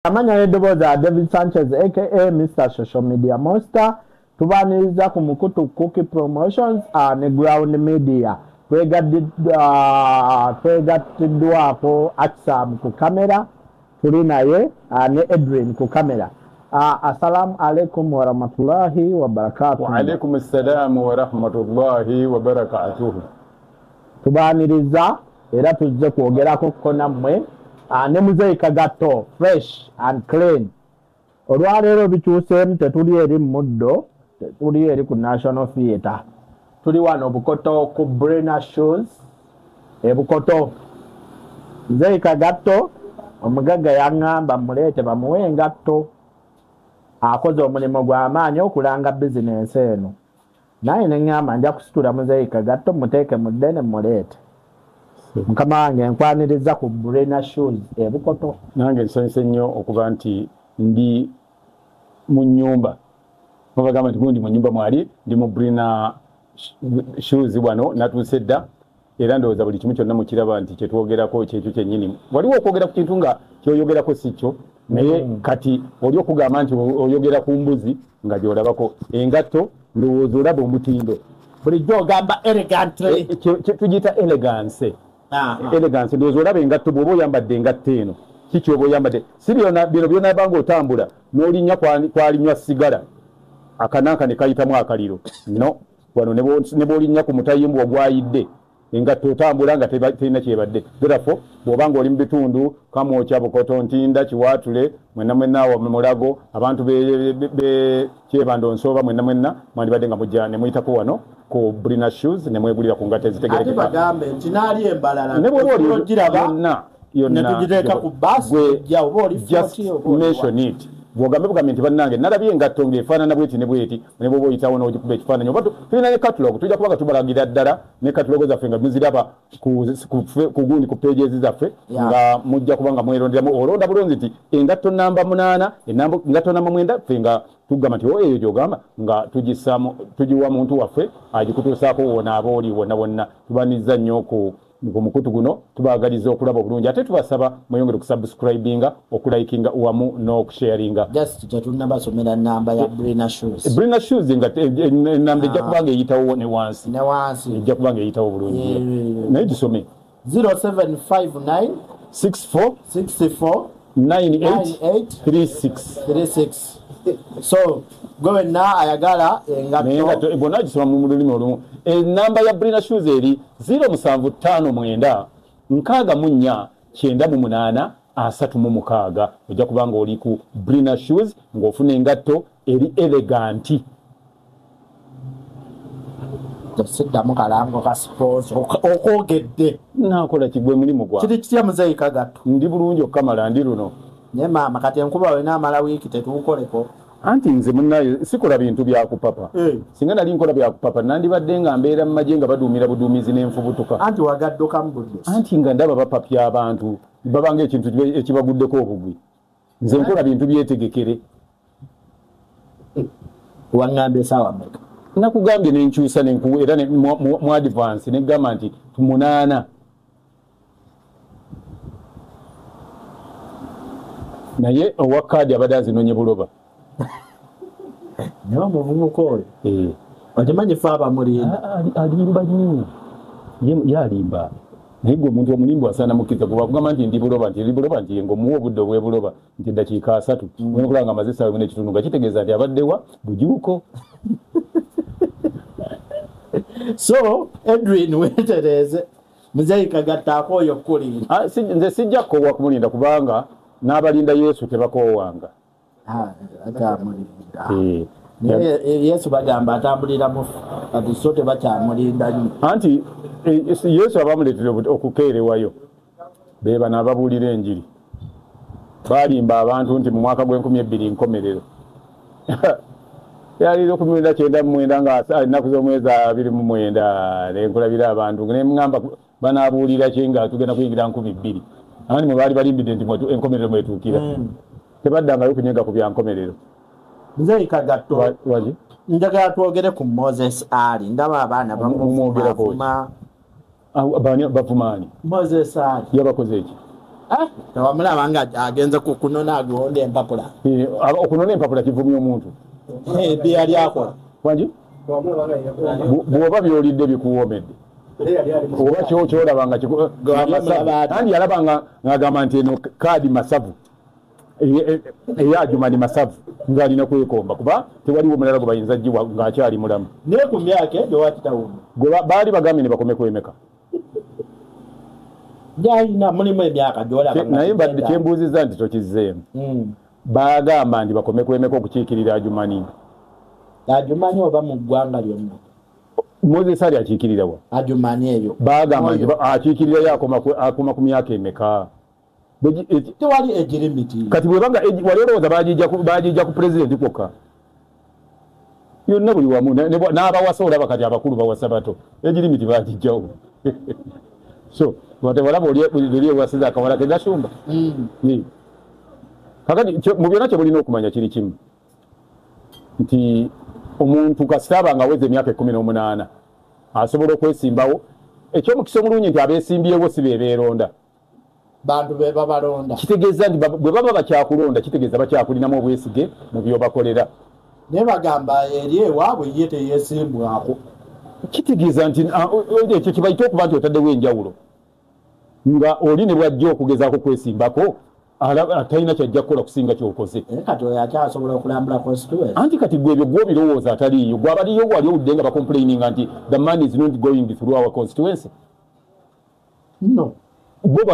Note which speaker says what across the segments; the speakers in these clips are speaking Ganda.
Speaker 1: Amanya n'eddoboozi a David Sanchez aka Mr Social Media Monster. Tubaaniriza ku mukutu Cookie Promotions ne Ground Media. Twegattiddwako Aksam ku kamera, tuli naye ne Edwin ku kamera. Assalamu alaikum warahmatullahi wabarakatuh.
Speaker 2: Wa alaikum assalamu warahmatullahi wabarakatuh.
Speaker 1: Tubaaniriza era tuzze kwogerako ko nammwe ne Muzeeyi Kagatto, fresh and clean. Olwaleero bikyuseemu, tetuli eri muddo, tetuli eri ku National Theatre, tuli wano Bukoto ku Brina Shoes e Bukoto. Muzeeyi Kagatto omugagga yaŋŋamba muleete bamuwe engatto. Akoze omulimu gw'amaanyi okulanga bizinensi eno, naye ne ŋŋamba nja kusitula Muzeeyi Kagatto muteeke mu ddene muleete. Mukama wange, nkwaniriza ku Brina Shoes e Bukoto.
Speaker 2: Nange nsanyuse nnyo okuba nti ndi mu nnyumba. Mubagamba nti gundi mu nnyumba mwali ndi mu Brina Shoes wano natuuse dda, era ndowooza buli kimu kyonna mukiraba nti kyetwogerako kyekyo kyennyini. Waliwo okwogera ku kintu nga kyoyogerako si kyo, naye kati oli okugamba nti oyogera ku mbuzi nga gy'olabako engatto, ndowooza olaba omutindo.
Speaker 1: Bulijjo ogamba elegantly.
Speaker 2: Tugiyita elegance. Elegance, ndowooza olaba engatto. Bw'oba oyambadde engatto eno, kiki oba oyambadde? Si byona bino byonaba nga otambula n'olinnya kwalinywa sigala akananka ne kayitamu akaliro. No wano ne bw'olinnya ku mutayimbwa ogwayidde, engatto otambula nga terina kyebadde. Therefore, bw'oba nga oli mu bitundu Kamwokya, Bukoto, Ntinda, Kiwaatule, mwenna mwenna awo Mulago, abantu be Kyebando, Nsooba, mwenna mwenna mwandibadde nga mujja ne muyitako wano ku Brina Shoes ne mwegulira ku ngatto
Speaker 1: Ate
Speaker 2: ezitegerekeka.
Speaker 1: Bagambe nti naali embalala
Speaker 2: Ne bw'oba oli
Speaker 1: ogiraba
Speaker 2: yonna yonna
Speaker 1: ne tugiteeka ku basi, ojja oba oli
Speaker 2: just
Speaker 1: 40 oba oli
Speaker 2: mention it. Bw'ogambe bugambe nti bannange nalabye engatto ng'efaanana bweti ne bweti, ne bw'oba oyitawo n'ogikuba ekifaananyi, oba tulina ne catalog, tujja kuba nga tubalagira ddala ne catalog zaffe nga muziraba ku gundi ku pages zaffe, nga mujja kuba nga mweronderamu. Olonda bulungi nti engatto namba 8, engatto namba 9, ffe nga tugamba nti o eyo gy'ogamba nga tugiwa muntu waffe agikutuusaako wona aba oli wonna wonna. Tubaniriza nnyo ku mukutu guno, tubaagaliza okulaba obulungi, ate tubasaba mweyongere okusubscribinga, okulikinga wamu n'okusharinga.
Speaker 1: Just tetunnabasomera namba ya Brina Shoes.
Speaker 2: Brina Shoes nga enamba ejja kuba nga eyitawo ne wansi.
Speaker 1: Ne wansi.
Speaker 2: Ejja kuba nga eyitawo bulungi, naye gisome.
Speaker 1: 0759
Speaker 2: 64
Speaker 1: 64
Speaker 2: 98
Speaker 1: 98
Speaker 2: 36.
Speaker 1: 36. So gwe wenna ayagala
Speaker 2: naye
Speaker 1: engatto
Speaker 2: nga bwonna gisoma mu lulimi olumu, enamba ya Brina Shoes eri 0759 64 98 36. Ojja kuba nga oli ku Brina Shoes ng'ofuna engatto eri elegant.
Speaker 1: Siddamu kalango ka sponsor okwogedde.
Speaker 2: Nakola kigwe mulimu gwa
Speaker 1: Kiri kitya, Muzeeyi Kagatto?
Speaker 2: Ndi bulungi okukamala, ndi luno.
Speaker 1: Naye maama, kati enkuba wena amala wiiki tetuukoleko.
Speaker 2: Anti nze munnaye sikola bintu byakupapa. Singa nali nkola byakupapa, nandibadde nga mbeera mu magye nga baduumira buduumizi n'enfubutuka.
Speaker 1: Anti wagaddukamu buddusi.
Speaker 2: Anti nga ndaba bapapya abantu babanga ekintu ekibaguddeko obugwi. Nze nkola bintu byetegekere.
Speaker 1: Waŋŋambye esaawa meka?
Speaker 2: Nakugambye nenkyusa era mu advance negamba nti 8, naye owa kaadi abadde azinonye buloba.
Speaker 1: Naye omuvubuka oyo, okimanyi fe abamulinda.
Speaker 2: Alimba nnyo. Ye alimba, naye gwe omuntu omulimba asaana mukkiriza kuba akugamba nti ndi buloba, nti ndi buloba, nti ng'omuwa obudde obw'ebuloba nti eddakiika 30, ogenda okulaba nga amaze essaawa emu n'ekitundu, nga kitegeeza nti abaddewa bujuuko.
Speaker 1: So Edwin, wetereeze, Muzeeyi Kagatto akooyo okukulinda.
Speaker 2: Ah, nze sijja kukoowa kumulinda, kubanga n'abalinda Yesu tebakoowanga.
Speaker 1: Ah, akyamulinda.
Speaker 2: Eh.
Speaker 1: Naye Yesu bagamba atambulira mufu kati, so tebakyamulinda nnyo.
Speaker 2: Anti Yesu abamuleetera okukeerewayo be bano ababuulira enjiri, balimba abantu nti mu mwaka gw'e2000 nkomerero yalira 1999 nga ennaku z'omwezi 29, nenkulabira abantu neŋŋamba banaabuulira ki nga tugenda kuyingira 2000? Anti mwe baali balimbidde nti enkomerero mwetuukira, tebaddangayo kunyega ku byankomerero.
Speaker 1: Muzeeyi Kagatto,
Speaker 2: Waki?
Speaker 1: Njagala twogere ku Moses Ali. Ndaba abaana
Speaker 2: Mumwogerako ki?
Speaker 1: bamuvuma.
Speaker 2: Bavumaani?
Speaker 1: Moses Ali.
Speaker 2: Yabakoze eki?
Speaker 1: Tewamulaba nga agenze kunona agonda empapula.
Speaker 2: Okunona empapula kivumya omuntu.
Speaker 1: Bye yali akola.
Speaker 2: Wangi? Bw'oba by'olidde bikuwoomedde. Oba kyolaba nga andi yalaba nga ng'agamba nti eno kaadi masavu eya Adjumani masavu, ng'alina kwekomba kuba tewaliwo mulala gwe bayinza giwa ng'akyali mulamu.
Speaker 1: Naye ku myaka egyo wakitawumu.
Speaker 2: Gwe baali bagambye ne bakome kwemeka.
Speaker 1: Gyalina mulimu emyaka gy'olaba.
Speaker 2: Naye mbadde kyembuuzizza nti tokizzeemu. Baagamba nti bakome kwemeka okukiikirira Adjumani.
Speaker 1: Adjumani oba mu ggwanga lyonna.
Speaker 2: Moses Ali akiikirira wa?
Speaker 1: Adjumani eyo.
Speaker 2: Baagamba nti akiikirirayo akoma ku myaka emeka.
Speaker 1: Tewali age limit.
Speaker 2: Kati bwebanga wali olowooza bagijja ku pulezidenti kwokka. Yonna buli wamu n'abawasa olaba kati abakulu bawasa bato. Age limit bagijjawo. So watewalaba oli ewasiza akawala ke Gashumba. Kakati mu byonna kye mulina okumanya kiri kimu nti omuntu kasita aba nga aweza emyaka 18 asobola okwesimbawo. Ekyomukisa omulungi nti abeesimbyewo si be beeronda.
Speaker 1: Bantu be babalonda.
Speaker 2: Kitegeeza nti bwe baba bakyakulonda kitegeeza bakyakulinamu obwesige mu by'obakolera.
Speaker 1: Naye bagamba eri ewaabwe ye teyeesimbwako.
Speaker 2: Kitegeeza nti ekyo kibayita okuba nti otaddewo enjawulo. Nga oli ne bw'ajja okugezaako kwesimbako talina kyajja kukola kusinga ky'okoze.
Speaker 1: Kati oyo akyasobola okulambula constituency.
Speaker 2: Anti kati gwe ebyo gw'obirowooza ataliiyo. Gwe abaliyo wali owulidde nga bacomplaininga nti the man is not going through our constituency.
Speaker 1: No.
Speaker 2: Bo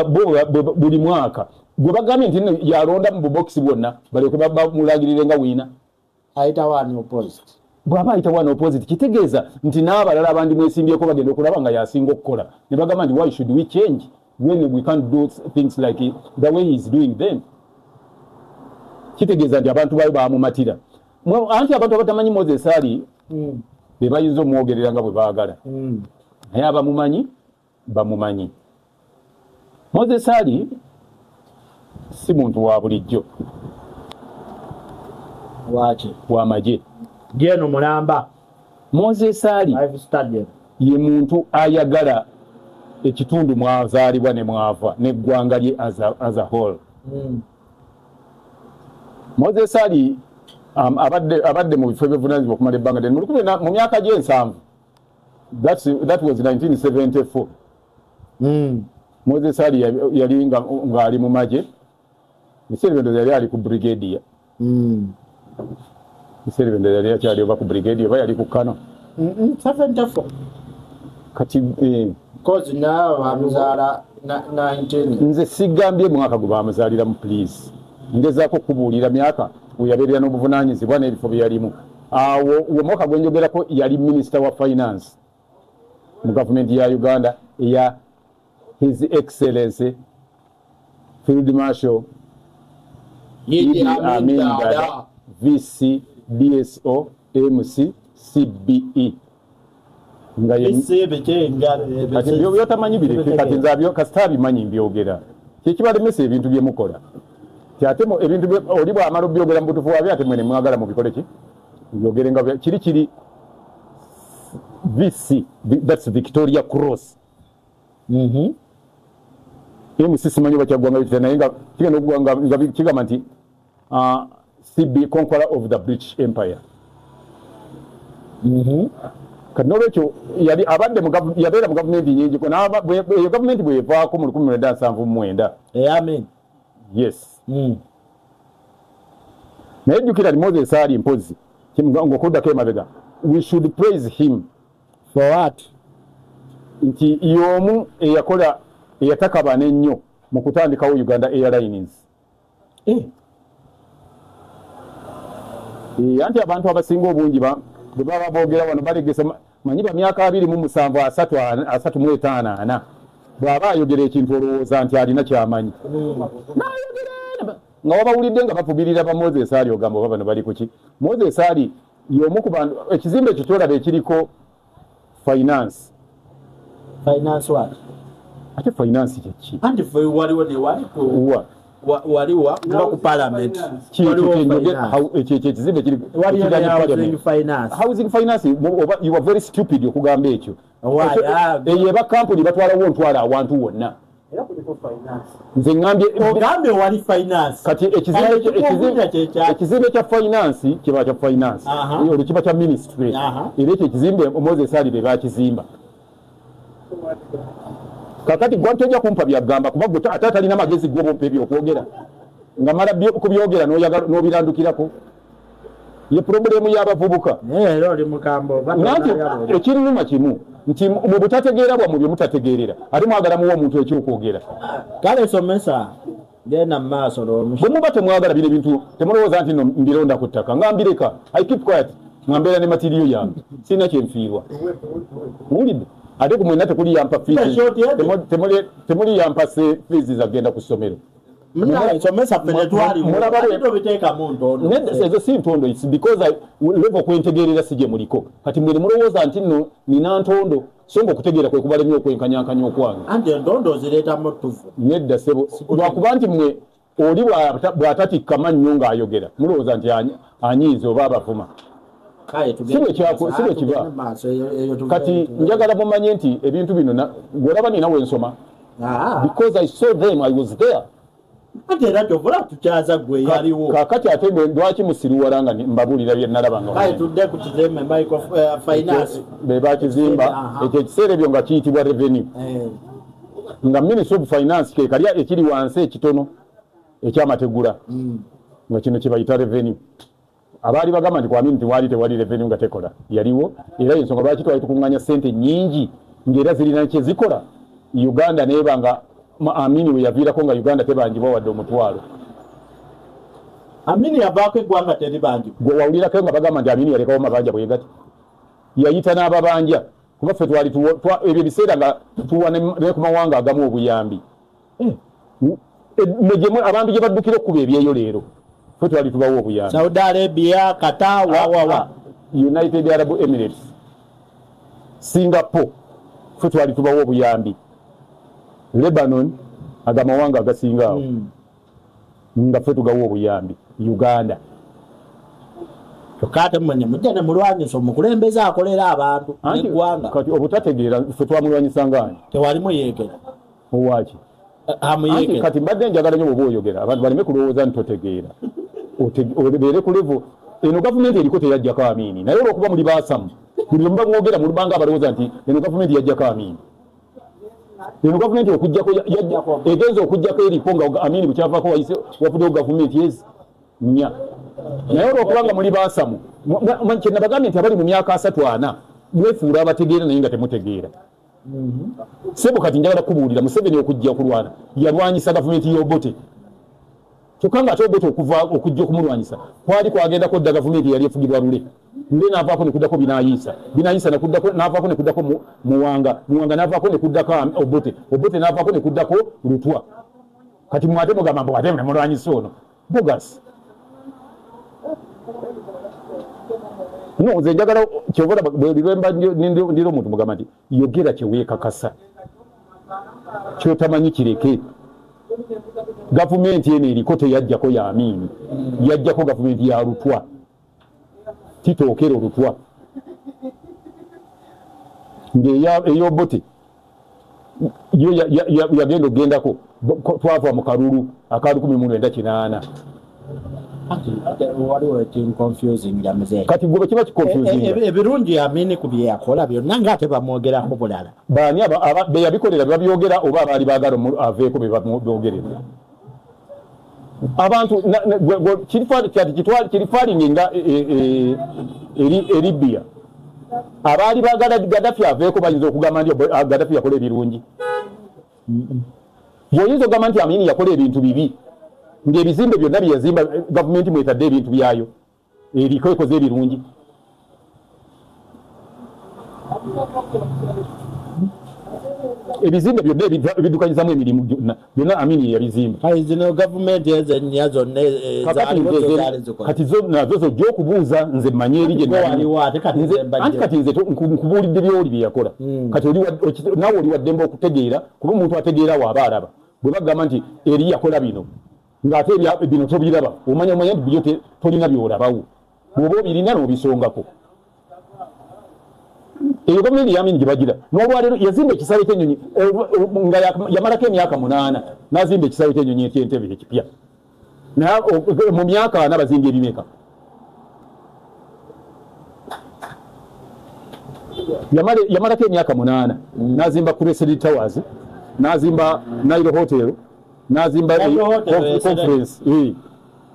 Speaker 2: buli mwaka gwe bagambye nti yalonda mu bubokisi bwonna balyoke bamulangirire nga wiina.
Speaker 1: Ayita one opposite.
Speaker 2: Bw'aba ayita one opposite kitegeeza nti n'abalala abandi mwesimbyeko bagenda okulaba nga yasinga okukola. Ne bagamba nti why should we change when we can't do things like the way he is doing them. Kitegeeza nti abantu bayo bamumatira. Anti abantu abatamanyi Moses Ali be bayinza omwogerera nga bwe baagala. Naye abamumanyi bamumanyi. Moses Ali si muntu wa bulijjo.
Speaker 1: Lwaki?
Speaker 2: Wa magye.
Speaker 1: Geno mulamba.
Speaker 2: Moses Ali ye muntu ayagala ekitundu mwazaalibwa ne mwava n'eggwanga lye as a whole. Moses Ali abadde mu bifo ebivunaanyizibwa okumala ebbanga ddene. Mu myaka gy'ensanvu, that was 1974. Moses Ali yali ng'ali mu magye. Ebiseera ebyo yali ali ku brigadier. Ebiseera ebyo yali akyali oba ku brigadier oba yali ku kano.
Speaker 1: 74.
Speaker 2: Kati
Speaker 1: kozi naawe bamuzaala 19.
Speaker 2: Nze sigambye mwaka gwe bamuzaaliramu, please. Ngezaako kubuulira myaka we yabeerera n'obuvunaanyizibwa n'ebifo bye yalimu. Awo omwaka gwe njogerako yali minisita wa finance mu gavumenti ya Uganda eya His Excellency Field Marshal Idi Amin Dada VC DSO MC CBE. Nga kati byotamanyi bireke, kati nze kasita abimanyi mbyogera. Kyekibalemesa ebintu bye mukola. Ti ate ebintu oli bw'amala obyogera mu butuufu bwabyo ate mwene mwagala mubikole ki? Mbyogere nga kiri VC, that's Victoria Cross. MC simanyi oba kyaggwanga kitya, naye nga kigenda okuggwanga nga kigamba nti CB, Conqueror of the British Empire. Kati n'olwekyo yali abadde yabeera mu gavumenti nnyingi, eyo gavumenti bw'evaako mu 1979.
Speaker 1: Amen.
Speaker 2: Yes. Naye jjukira ni Moses Ali mpozzi ng'okuddako emabega, we should praise him.
Speaker 1: For what?
Speaker 2: Nti y'omu eyakola eyatakabana ennyo mu kutandikawo Uganda Airlines. Anti abantu abasinga obungi bwe baba boogera wano balegesa manyi ba myaka 27 3 35 4 bw'aba ayogera ekintu olowooza nti alina ky'amanyi. N'ayogera nga wabawulidde nga bafubirira ba Moses Ali ogamba oba bano bali ku ki. Moses Ali y'omu ku bantu ekizimbe ekyo ky'olaba ekiriko finance.
Speaker 1: Finance what?
Speaker 2: Ate finance kye ki?
Speaker 1: Anti ffe waliwo ne wali waliwa nga ku parliament.
Speaker 2: Ekyo ekizimbe kiri
Speaker 1: housing finance.
Speaker 2: Housing finance oba you are very stupid okugamba ekyo. Eyo eba company batwalawo ntwala awantu wonna. Nze ngambye
Speaker 1: ogambye wali finance.
Speaker 2: Kati ekizimbe kya finance kiba kya finance, olwo kiba kya ministry. Era ekyo ekizimbe Moses Ali be bakizimba. Kakati gwe tojja kumpa byagamba kuba gwe ate atalina magezi gwe bompa ebyokwogera nga mala kubyogera n'obirandukirako. Ye problemu y'abavubuka.
Speaker 1: Era oli mukambo.
Speaker 2: Ekinnuma kimu nti mu butategeera bwammwe bye mutategeerera ate mwagala muwa omuntu ekyokwogera.
Speaker 1: Kale somesa genda mu maaso.
Speaker 2: Bwe muba temwagala bino ebintu temulowooza nti no mbironda ku ttaka nga mbireka. I keep quiet nga mbeera ne matiriyo yange sirina kyenfiirwa. Muwulidde? Ate ku mwenna tekuli yampa fees, temuli yampa fees zagenda ku ssomero. Ezo si ntondo, it's because I level kwentegeerera si gye muliko. Kati mwe mulowooza nti nno nina ntondo, so nga okutegeera kwe kubalemye okwenkanyankanya okwange.
Speaker 1: Anti entondo zireetamu ttuvu.
Speaker 2: Nedda ssebo, lwakuba nti mmwe oli bw'atatikka mannyo ng'ayogera mulowooza nti anyiiza oba abavuma. Si bwe kiba. Kati njagala mumanye nti ebintu bino gw'olaba nina we nsoma. Because I saw them, I was there.
Speaker 1: Ate era ky'ovola tukyaza gwe yaliwo.
Speaker 2: Kaakati ate lwaki musiruwala nga mbabuulira bye nalaba nga
Speaker 1: kale tudde ku kizimbe micro finance
Speaker 2: be bakizimba. Ekyo ekiseera ebyo nga kiyitibwa revenue, nga Ministry of Finance ke kalya ekiri wansi ekitono ekyamategula nga kino kye bayita revenue. Abaali bagamba nti kwa Amin tiwali tewali revenue nga tekola yaliwo, era ensonga lwaki twali tukuŋŋaanya ssente nnyingi ng'era zirina kye zikola. Uganda neeba nga Amini we yaviirako nga Uganda tebanjibwa wadde omutwalo.
Speaker 1: Amini yavaako eggwanga teribanjibwa.
Speaker 2: Gwe wawulirako nga bagamba nti Amini yalekawo mabanja bwe gati. Yayita n'ababanja kuba ffe twali ebyo ebiseera nga tuwa ne ku mawanga agamu obuyambi. Abantu gye baddukira okkuba ebyeyo leero ffe twali tubawa obuyambi.
Speaker 1: Saudi Arabia, Qatar, wawawa,
Speaker 2: United Arab Emirates, Singapore, ffe twali tubawa obuyambi. Lebanon, agamawanga agasinga awo nga ffe tugawa obuyambi. Uganda
Speaker 1: kyokka ate mmwe ne mujja ne mulwanyisa omukulembeze akolera abantu n'eggwanga.
Speaker 2: Kati obutategeera ffe twamulwanyisa ngaani?
Speaker 1: Tewali muyeekera.
Speaker 2: Owaaki?
Speaker 1: Amuyeekera.
Speaker 2: Kati mbadde njagala nnyo bw'oba oyogera abantu baleme kulowooza nti totegeera. Obeere ku level eno gavumenti eriko teyajjako Amini, naye olw'okuba muli baasamu buli lwe muba mwogera mulubanga abalowooza nti eno gavumenti yajjako Amini. Eno gavumenti okujjako egenza okujjako eriko nga Amini bwekyavaako wavuddewo gavumenti ezi nnya. Naye olw'okuba nga muli baasamu kye nabagambye nti abali mu myaka 34 mwefuula abategeera naye nga temutegeera. Ssebo kati njagala kubuulira Museveni okujja okulwana yalwanyisa gavumenti y'Obote. Kyokka ng'ate Obote okuva okujja okumulwanyisa kwali kwagendako dda gavumenti yali efugibwa Lule. Lule n'avaako ne kuddako Binaayisa, Binaayisa n'avaako ne kuddako Muwanga, Muwanga n'avaako ne kuddako Obote, Obote n'avaako ne kuddako Lutwa. Kati mwate mugamba mbu ate mulwanyisa ono bogus. No, nze njagala kyova lwemba ndira omuntu mugamba nti yogera kye weekakasa, kyotamanyi kireke. Gavumenti eno eriko teyajjako ya Amini, yajjako gavumenti ya Lutwa, Tito Okello Lutwa. Ng'ey'Obote yo yagenda okugendako twava mu kalulu aka 1980.
Speaker 1: Waliwo ekinconfusinga muzeeyi.
Speaker 2: Kati gwe kiba kiconfusinga.
Speaker 1: Ebirungi Amini ku bye yakola byonna ng'ate bamwogerako bulala.
Speaker 2: Baani be yabikolera babyogera oba abaali baagala aveeko be babyogerera? Abantu kirifalingi nga e Libya. Abaali baagala Gaddafi aveeko bayinza okugamba nti Gaddafi yakola ebirungi. Bw'oyinza okugamba nti Amini yakola ebintu bibi, ng'ebizimbe byonna bye yazimba gavumenti mwetadde ebintu byayo eriko ekoze ebirungi. Ebizimbe byonna ebiddukanyizamu emirimu byonna Amini yabizimba.
Speaker 1: Kale zino gavumenti ezo ennya zonna zaali zikola.
Speaker 2: Kati zo nazo zojja okubuuza nze mmanyi eri gye
Speaker 1: waliwo ate kati nze mbajje.
Speaker 2: Anti kati nze nkubuulidde by'oli bye yakola. Kati naawe oli waddembe okutegeera kuba omuntu ategeera waaba alaba. Bwe bagamba nti eri yakola bino ng'ate bino tobiraba omanya omanya nti byo tolina by'olabawo. Bw'oba obirina n'obisongako. Eyo gavumenti ya Amin gye bagira n'olwaleero yazimba ekisaawe ky'ennyonyi nga yamalako emyaka 8 n'azimba ekisaawe ky'ennyonyi eky'Entebbe ekipya. Naye mu myaka 4 bazimbye ebimeka? Yamalako emyaka 8 n'azimba Crested Towers, n'azimba Nile Hotel, n'azimba conference,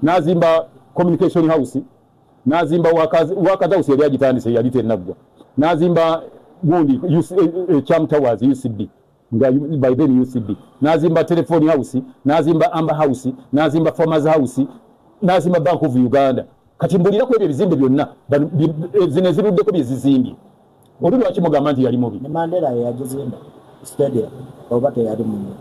Speaker 2: n'azimba Communication House, n'azimba Workers House yali agitandise yali tennaggwa, n'azimba gundi Cham Towers UCB nga by then UCB, n'azimba Telephone House, n'azimba Amber House, n'azimba Farmers House, n'azimba Bank of Uganda. Kati mbulirako ebyo ebizimbe byonna zino eziruddeko bye zizimbye. Oli lwaki mugamba nti yali mubi?
Speaker 1: Ne Mandela yagizimba stadium oba teyali mubi?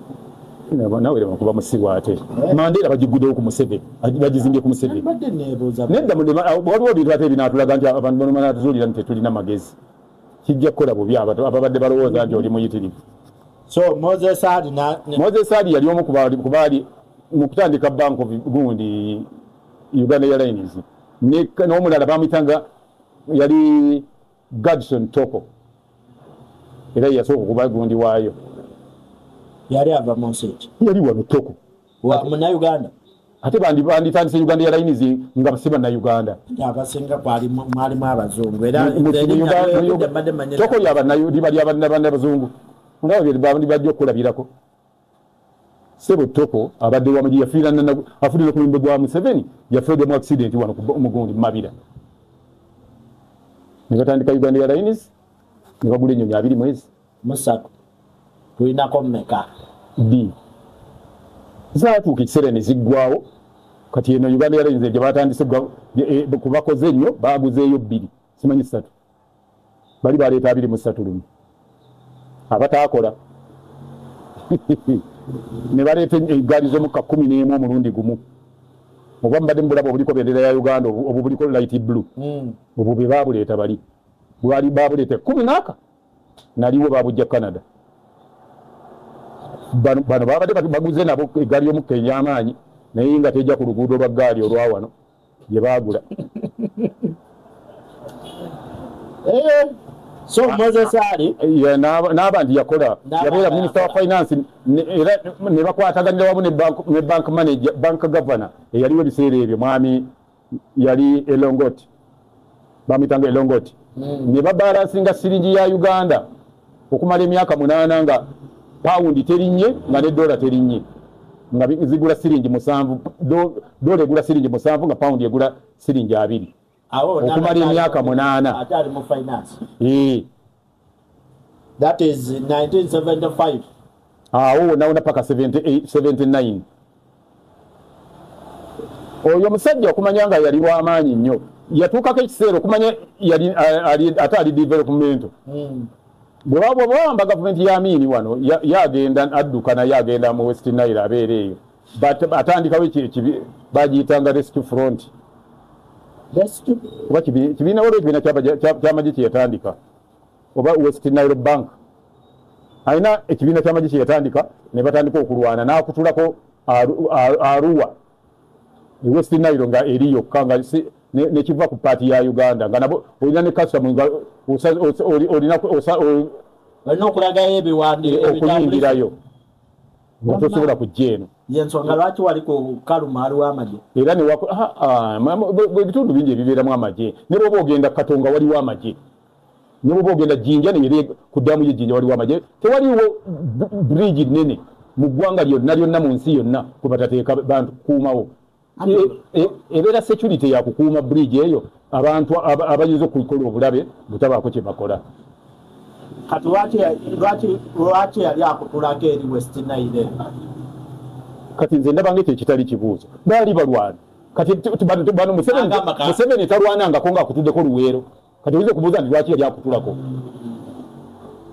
Speaker 2: Nawe lema kuba musiru ate. Mandela bagiguddewo ku Museveni, bagizimbye ku Museveni. Nedda waliwo ebintu ate ebinaatulaga nti abantu bano banaatuzuulira nti tetulina magezi. Kijja kukola bubi abantu ababadde balowooza nti oli muyitirivu.
Speaker 1: So Moses Ali
Speaker 2: Moses Ali yali omu ku baali mu kutandika Bank of gundi Uganda Airlines. N'omulala bamuyitanga yali Gadson Toko. Era yasooka okuba gundi waayo.
Speaker 1: Yali ava mu nsi ki?
Speaker 2: Yali wano Toko.
Speaker 1: Wa Munnayuganda?
Speaker 2: Ate banditandise Uganda Airlines nga si Bannayuganda.
Speaker 1: Abasinga mwalimu abazungu. Era
Speaker 2: Toko liba lya bannabazungu. Nga bwe bajja okulabirako. Ssebo Toko abadde wa magi yafiira afuddira ku mulembe gwa Museveni, yafiiridde mu accident wano ku mugundi Mabira. Ne batandika Uganda Airlines ne bagula ennyonyi 23.
Speaker 1: Tulinako mmeka?
Speaker 2: D. Zaatuuka ekiseera ne ziggwawo. Kati eno Uganda Airlines gye batandise kubakoze ennyo baaguzeeyo 2 simanyi 3. Bali baleeta 23 lumu. Abataakola. Ne baleeta eggaali z'omukka 11 omulundi gumu. Oba mbadde mubulaba obuliko bendera ya Uganda obwo buliko light blue. Obwo bwe baabuleeta bali. Bwali baabuleeta 10 naliwo baabujja Canada. Bano babadde baguze nabo eggaali y'omukka ey'amaanyi naye nga tejja ku luguudo lwa ggaali olwa wano gye baagula.
Speaker 1: So Moses Ali
Speaker 2: n'aba nti yakola yabeera Minister wa Finance era ne bakwataganira wamu ne bank manager, bank governor eyaliwo ebiseera ebyo mwami yali Elongoti, bamuyitanga Elongoti. Ne babalansinga siringi ya Uganda okumala emyaka 8 nga paundi terinnye nga ne dola terinnye, nga zigula siringi 7, dola egula siringi 7 nga paundi egula siringi 2. Okumala emyaka 8.
Speaker 1: Ate ali mu finance. That is 1975.
Speaker 2: Awo naona paka 78 79. Oyo omusajja okumanya nga yali w'amaanyi nnyo yatuukako ekiseera okumanya yali ate ali development. Bwe bawamba gavumenti ya Amini wano yagenda adduka naye agenda mu West Nile abeera eyo. But atandikawo bagiyitanga Rescue Front. Oba kibiina waliwo ekibiina ky'amagye kye yatandika oba West Nile Bank. Alina ekibiina ky'amagye kye yatandika ne batandika okulwana n'akutulako Arua West Nile nga eri yokka nga nekiva ku paati ya Uganda nga nabo olina ne customer nga olina
Speaker 1: okulagayo ebiwandiiko
Speaker 2: okuyingirayo nga tosobola kujja eno.
Speaker 1: Yensonga lwaki wali ku Kaluma waliwo amagye?
Speaker 2: Era ebitundu bingi ebibeeramu amagye. Ne bw'oba ogenda Katonga waliwo amagye. Ne bw'oba ogenda Jinja neyere ku ddaamu y'e Jinja waliwo amagye. Tewaliwo bridge nnene mu ggwanga lyonna lyonna mu nsi yonna kwe batateeka bantu kukuumawo. Ebeera security ya kukuuma bridge eyo abantu abayinza okukola obulabe butabaako kye bakola.
Speaker 1: Kati lwaki yali akutulako eri West Nile?
Speaker 2: Kati nze ndaba ng'ekyo ekitali kibuuzo. Baali balwana. Kati bano Museveni talwanangako ng'akutuddeko Luweero. Kati oyinza okubuuza nti lwaki yali akutulako?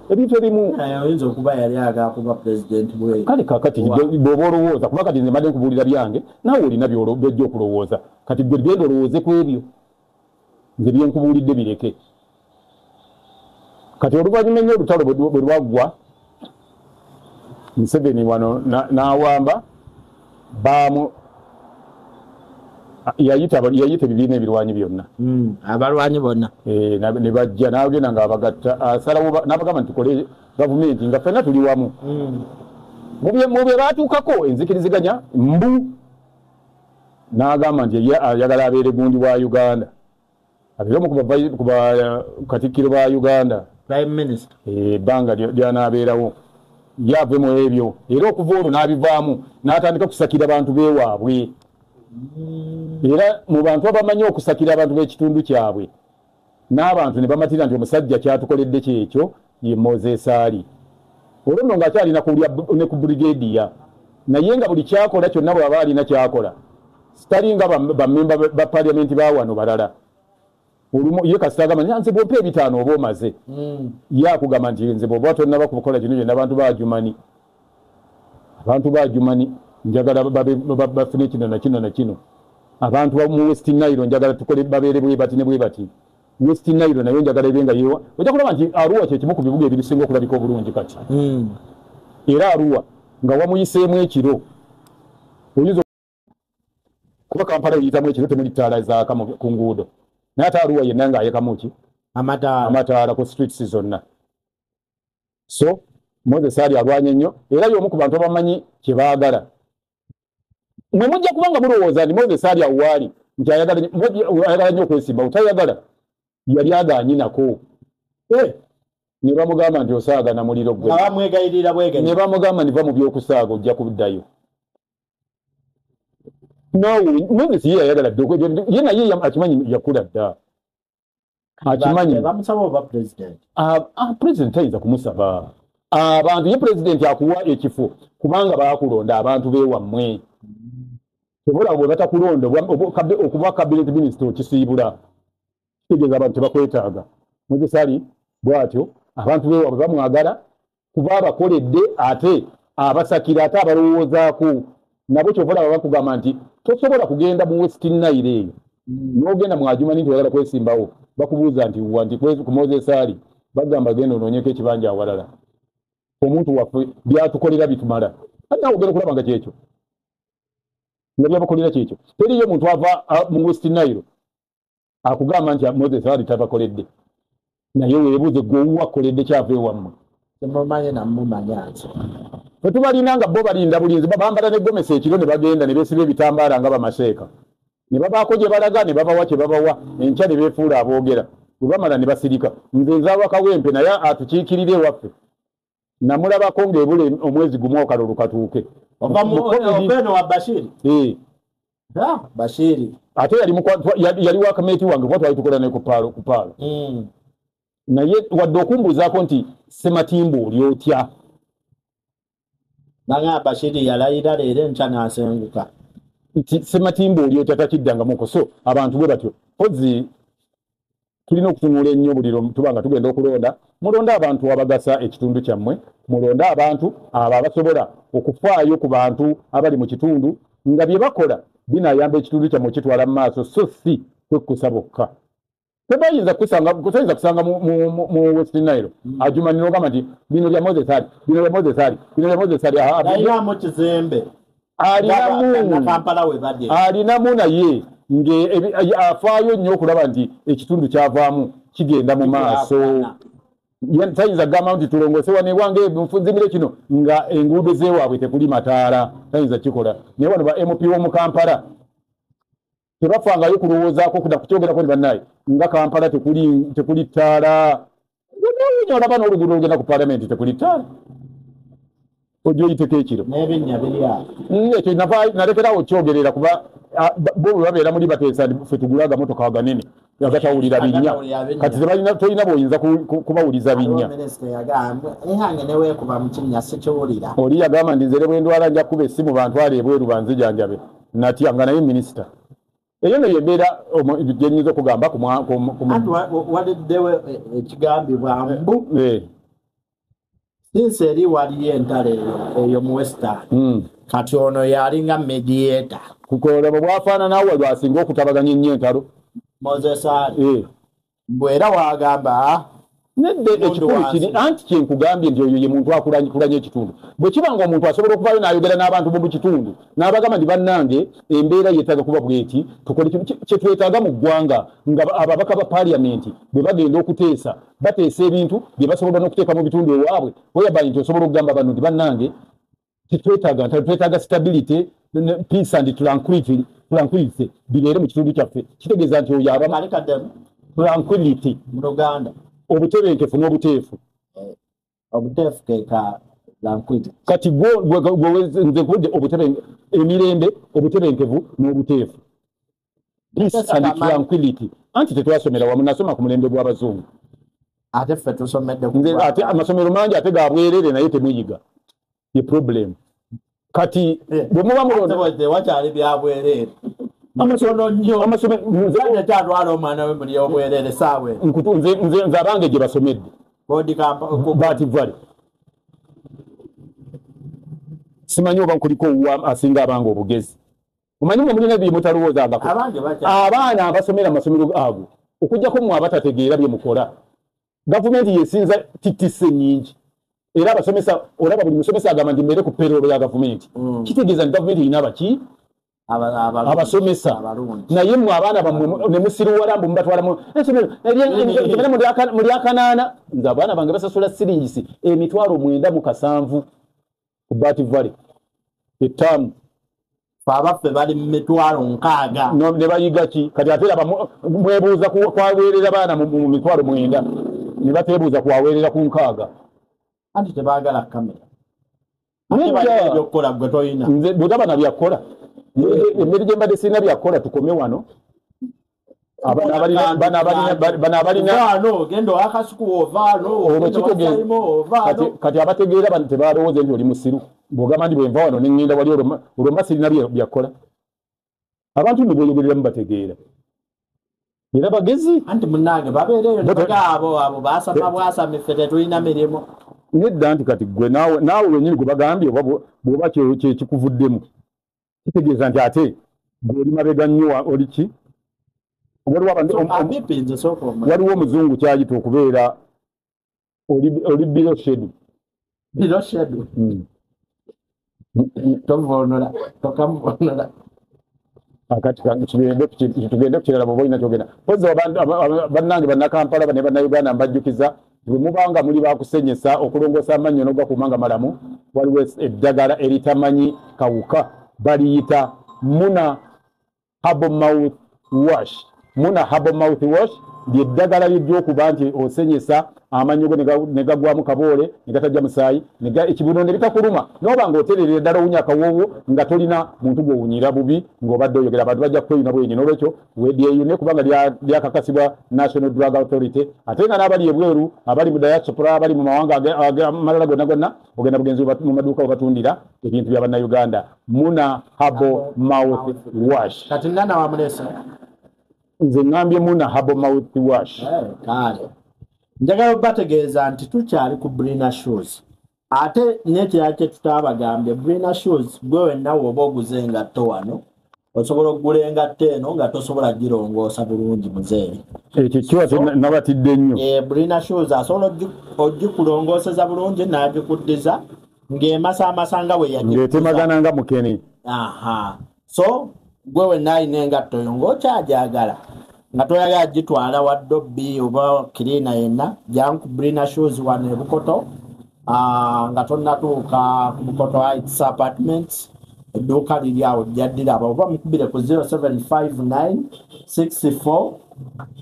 Speaker 2: Ebintu ebimu
Speaker 1: oyinza okuba yali agala kuba pulezidenti bwe.
Speaker 2: Kale kaakati bw'oba olowooza kuba kati nze mbadde nkubuulira byange naawe olina by'ojja okulowooza. Kati gwe genda olowooze ku ebyo. Nze bye nkubuulidde bireke. Kati oluvannyuma ennyo olutalo bwe lwaggwa Museveni wano n'awamba baamu Yayita ebibiina ebirwanyi byonna,
Speaker 1: abalwanyi bonna
Speaker 2: ne bajja n'agenda ng'abagatta, asalawo n'abagamba nti tukole gavumenti nga ffenna tuli wamu. Mu bye baatuukako enzikiriziganya mbu n'agamba nti ayagala abeere gundi wa Uganda, abeere omu ku bakatikkiro ba Uganda,
Speaker 1: Prime Minister,
Speaker 2: ebbanga ly'anaabeerawo ye ave mu ebyo. Era okuva olwo n'abivaamu n'atandika kusakira bantu beewaabwe. Era mu bantu abamanyi okusakira abantu b'ekitundu kyabwe n'abantu ne bamatira nti omusajja kyatukoledde kyekyo ye Moses Ali. Olwo nno ng'akyalina ne ku brigadier, naye nga buli kyakola kyonna bw'aba alina kyakola sitalinga bammemba ba parliament ba wano balala. Olumu ye kasita agamba nze bw'ompa ebitaano oba omaze, ye akugamba nti nze bw'oba tonnaba kukola kino kyonna abantu baajumani njagala bafune kino na kino na kino. Abantu mu West Nile njagala tukole babeere bwe bati ne bwe bati. West Nile nayo njagala ebe nga yewa. Ojja kulaba nti Arua kye kimu ku bibuga ebisinga okulabika obulungi kati. Era Arua nga wamuyiseemu ekiro, oyinza kuba Kampala oyitamu ekiro temuli ttaala zaaka ku nguudo, naye ate Arua yenna ng'ayekamu ki amataala ku streets zonna. So Moses Ali alwanye nnyo, era y'omu ku bantu abamanyi kye baagala. Mwe mujja kubanga mulowooza nti Moses Ali awaali nti ayagala nnyo okwesimba, otayagala yali agaanyi nako. Ne bamugamba nti osaaga na muliro gwe,
Speaker 1: abamwegayirira bwegayirira,
Speaker 2: ne bamugamba nti va mu by'okusaaga ojja kuddayo. No, Moses ye yayagala dda, ye naye akimanyi yakula dda, akimanyi.
Speaker 1: Bamusaba oba president?
Speaker 2: President tayinza kumusaba. Abantu ye president akuwa ekifo kubanga baakulonda abantu beewammwe. Tobola bwe batakulonda okuba cabinet minister okisiibula, kitegeeza abantu tebakwetaaga. Moses Ali bw'atyo abantu beewaabwe bamwagala kuba abakoledde, ate abasakira, ate abalowoozaako. Nabo kyova olaba bakugamba nti tosobola kugenda mu West Nile eyo n'ogenda mu Adjumani nti oyagala kwesimbawo, bakubuuza nti wa nti ku Moses Ali, bagamba genda onoonyeko ekibanja awalala. Omuntu waffe byatukolera bitumala. Ate nawe ogenda okulaba nga kyekyo nga byabakolera kyekyo. Teriyo muntu ava mu West Nile akugamba nti Moses Ali tabakoledde, naye weebuuze gwe owuwa akoledde kyava ewammwe.
Speaker 1: Temumanyi namumanya nti
Speaker 2: ffe tubalina nga bo balinda bulinzi, bambala ne gomesi ekiro ne bagenda ne beesiba ebitambaala nga bamaseeka, ne babaako gye balaga ne babawa kye babawa, enkya ne beefuula aboogera, bwe bamala ne basirika. Nze nzaalwa Kawempe naye atukiikirira ewaffe, namulabako ng'ebula omwezi gumu akalulu katuuke.
Speaker 1: Eno wa Bashiri? Bashiri
Speaker 2: ate yali wakameeti wange kuba twali tukola naye ku paalo. Naye wadde okumbuuzaako nti Sematimba oli otya,
Speaker 1: nanga Bashiri yalayira leero enkya n'asenguka
Speaker 2: nti Sematimba oli otya takiddangamuko. So abantu bwe batyo kozzi tulina okutunula ennyo buli tuba nga tugenda okulonda. Mulonde abantu abagasa ekitundu kyammwe, mulonde abantu abo abasobola okufaayo ku bantu abali mu kitundu nga bye bakola binaayamba ekitundu kyammwe kitwala mu maaso, so si kwekkusa bokka. Tebayinza kusanga mu West Nile Adjumani n'ogamba nti bino bya Moses Ali, bino bya Moses Ali, bino bya Moses Ali.
Speaker 1: Alinamu kizimbe,
Speaker 2: alinamu naye afaayo nnyo okulaba nti ekitundu kyavaamu kigenda mu maaso. Tayinza kugamba nti tulongoose wano ewange nfunzimire kino nga enguudo z'ewaabwe tekuli mataala, tayinza kikola. Naye wano ba MP w'omu Kampala tebafangayo kulowoozaako kudda kukyogerako ne bannaye nga Kampala tekuli ttaala. Newuunya olaba n'oluguudo olugenda ku paalamenti tekuli ttaala, ojja oyiteko ekiro.
Speaker 1: N'ebinnya biri awo.
Speaker 2: Ekyo nalekerawo okyogerera kuba bo bwe babeera muli bateesa ffe tugule agamotoka aganene agatawulira binnya. Kati tolina bw'oyinza kubawuliza binnya. Oli yagamba nti nze ne bwe ndwala nja kukuba essimu bantwale ebweru banzijanjabe, natya nga naye minisita. Eyo nno y'embeera gye nnyinza okugamba ku
Speaker 1: Waliddewo ekigambibwa mbu since eri waliyo entalo eyo mu Western, kati ono yalinga mediator.
Speaker 2: Kukola bwe bwafaanana awo lwasinga okutabaganya ennyo entalo.
Speaker 1: Moses Ali. Bwe era wagamba
Speaker 2: Nedde ekikulu kiri anti kyenkugambye nti oyo ye muntu akulanya ekitundu. Bwe kiba nga omuntu asobola okuvaayo n'ayogera n'abantu bo mu kitundu n'abagamba nti bannange embeera yeetaaga kuba bweti, tukole kye twetaaga mu ggwanga, nga ababaka ba paaliyamenti bwe bagenda okuteesa bateesa ebintu bye basobola n'okuteeka mu bitundu ewaabwe. Whereby nti osobola okugamba bano nti bannange tetwetaaga, twetaaga stability, peace and tranquility bibeere mu kitundu kyaffe. Kitegeeza nti oyo aba tranquility
Speaker 1: mu Luganda,
Speaker 2: obutebenkevu n'obuteefu.
Speaker 1: Obuteefu ke ka tranquility.
Speaker 2: Kati nze nkudde emirembe, obutebenkevu n'obuteefu, peace and tranquility. Anti tetwasomera wamu, nasoma ku mulembe gw'abazungu.
Speaker 1: Ate ffe tusomedde
Speaker 2: ate amasomero mangi ate ga bwerere, naye temuyiga, ye problem. Kati bwe muba mulonda
Speaker 1: tewakyali bya bwerere.
Speaker 2: Amasomero
Speaker 1: nnyo kyatwala omwana we muli obwerere saawe.
Speaker 2: Nze abange gye basomedde Bat Valley, simanyi oba nkuliko asinga abange obugezi. Omanyi mwe mulina bye mutalowoozangako. Abaana abasomera amasomero ago okuggyako mmwe abatategeera bye mukola, gavumenti yesinza TTC nnyingi, era abasomesa olaba buli musomesa agamba nti mbeere ku payroll ya gavumenti. Kitegeeza nti gavumenti erina abaki abasomesa, naye mmwe abaana bammwe ne musiruwala mbu mubatwala essomero muli akanaana. Nze abaana bange basasula siringisi 97,000 ku Bat Valley ettaamu.
Speaker 1: Abaffe bali mu 60,000
Speaker 2: ne bayiga ki? Kati ate era mwebuuza kwaweerera baana mu 90,000 ne bateebuuza kwaweerera ku 60.
Speaker 1: Anti tebaagala kamera.
Speaker 2: Nze bw'otaba na byakukola, emmere gye mbadde sirina byakukola, tukome wano. Kati abategeera bano tebalowooza nti oli musiru bw'ogamba nti bwenva wano ne ŋŋenda wali olwo mba sirina byakukola. Abantu nno bweyogereramu bategeera era bagezi.
Speaker 1: Anti munnange babeereyo abo abo baasama bwasami, ffe tetulina mirimu.
Speaker 2: Nedda nti kati gwe naawe wennyini gwe bagambye oba bw'oba kyekikuvuddemu kitegeeza nti ate gwe oli mabega nnyo oli ki? Waliwo omuzungu kyayita okubeera oli below schedule.
Speaker 1: Below schedule? Tovuunula, tokamuvuunula.
Speaker 2: Akati tugende ku kirala bw'oba olina ky'ogenda. Mpozzi bannange Bannakampala ne Bannayuganda mbajjukiza bwe mubanga muli bakusenyesa okulongoosa amannyo n'ogakuuma nga malamu, waliwo eddagala eritamanyi kawuka baliyita Muna Herbal Mouth Wash. Muna Herbal Mouth Wash lyeddagala ly'okuba nti osenyesa amannyo go ne gagwamu kaboole ne gatajja musaayi ekibuno ne bitakuluma, n'oba ng'otererera ddala owunya akawoowo nga tolina muntu gw'owunyira bubi ng'obadde oyogera, abantu bajja kukweyuna bwenyi. N'olwekyo weedyeyune kubanga lyakakasibwa National Drug Authority, ate nga n'abali ebweru, abali mu diaspora, abali mu mawanga amalala gonna gonna, ogenda bugenzi mu maduuka we batundira ebintu bya Bannayuganda. Muna Herbal Mouth Wash.
Speaker 1: Kati nana wamulese
Speaker 2: nze ŋŋambye Muna Herbal Mouth Wash.
Speaker 1: Kale njagala bategeeza nti tukyali ku Brina Shoes, ate n'ekirala kye tutaabagambye, Brina Shoes gwe wenna woba oguze engatto wano osobola okugula engatto eno nga tosobola girongoosa bulungi muzeeyi.
Speaker 2: Ekyo kiwa nabatidde nnyo.
Speaker 1: Brina Shoes asobola ogikulongooseza bulungi n'agikuddiza ng'emasaamasa nga bwe
Speaker 2: ng'etemagana nga mukene.
Speaker 1: Aha, so gwe wenna alina engatto yo ng'okyagyagala nga toyagala gitwala wa Dobbi oba kirina yenna, jangu ku Brina Shoes wano e Bukoto, nga tonnatuuka ku Bukoto Heights Apartments, edduuka liri awo jjaddiraba, oba mukubire ku 0759 64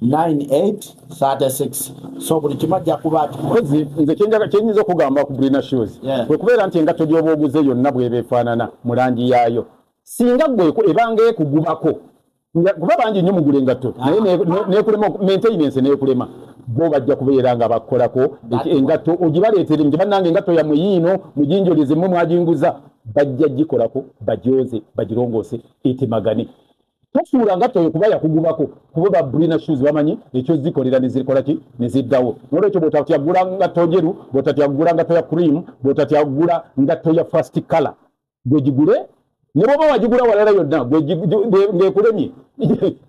Speaker 1: 98 36. So buli kimu ajja kuba
Speaker 2: nze kyenyinza okugamba ku Brina Shoes kwe kubeera nti engatto gy'oba oguze yonna bw'eba efaanana mu langi yaayo, singa gwe ebanga ekugubako, kuba bangi nnyo mugula engatto naye neekulema maintenance neekulema, bo bajja kubeera nga bakolako engatto ogibaleetere nti bannange engatto yammwe yiino muginjolize mmwe mwaginguza, bajja gikolako bagyoze bagirongoose etemagane. Tosuula ngatto yo kuba yakugubako, kuba ba Brina Shoes bamanyi ekyo zikolera ne zikola ki ne ziddawo. N'olwekyo bw'otatya kugula ngatto njeru, bw'otatya kugula ngatto ya cream, bw'otatya kugula ngatto ya first color, gwe gigule ne bw'oba wagigula walala yonna ng'ekulemye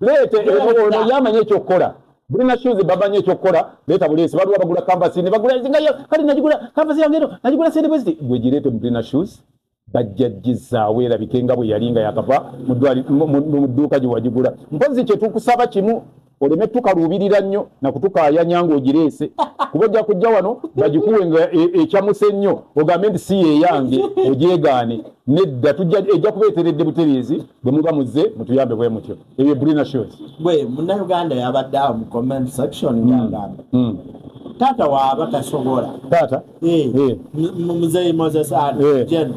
Speaker 2: leete ono yamanye ekyokukola. Bulina Shoes bamanyi ekyokukola, leeta buleesi. Waliwo abagula canvas ne bagula nga kale nagigula canvas yange eno, nagigula sente bwe ziti. Gwe gireete mu Bulina Shoes, bajja gizaawo erabike nga bwe yali nga yakava mu dduuka gye wagigula. Mpozi kye tukusaba kimu, oleme tukaluubirira nnyo nakutukaayanya ng'ogireese, kuba ojja kujja wano bagikuwe nga ekyamuse nnyo, ogambe nti si yeeyange, ogyegaane. Nedda, ejja kuba eteredde butereezi. Bwe muba muzze mutuyambe bwe mutyo. Ebyo Bulina Shoes.
Speaker 1: Bwe Munnayuganda yabadde awo mu comment section ng'agamba taata waaba tasobola,
Speaker 2: taata
Speaker 1: Muzeeyi Moses Ali Gen,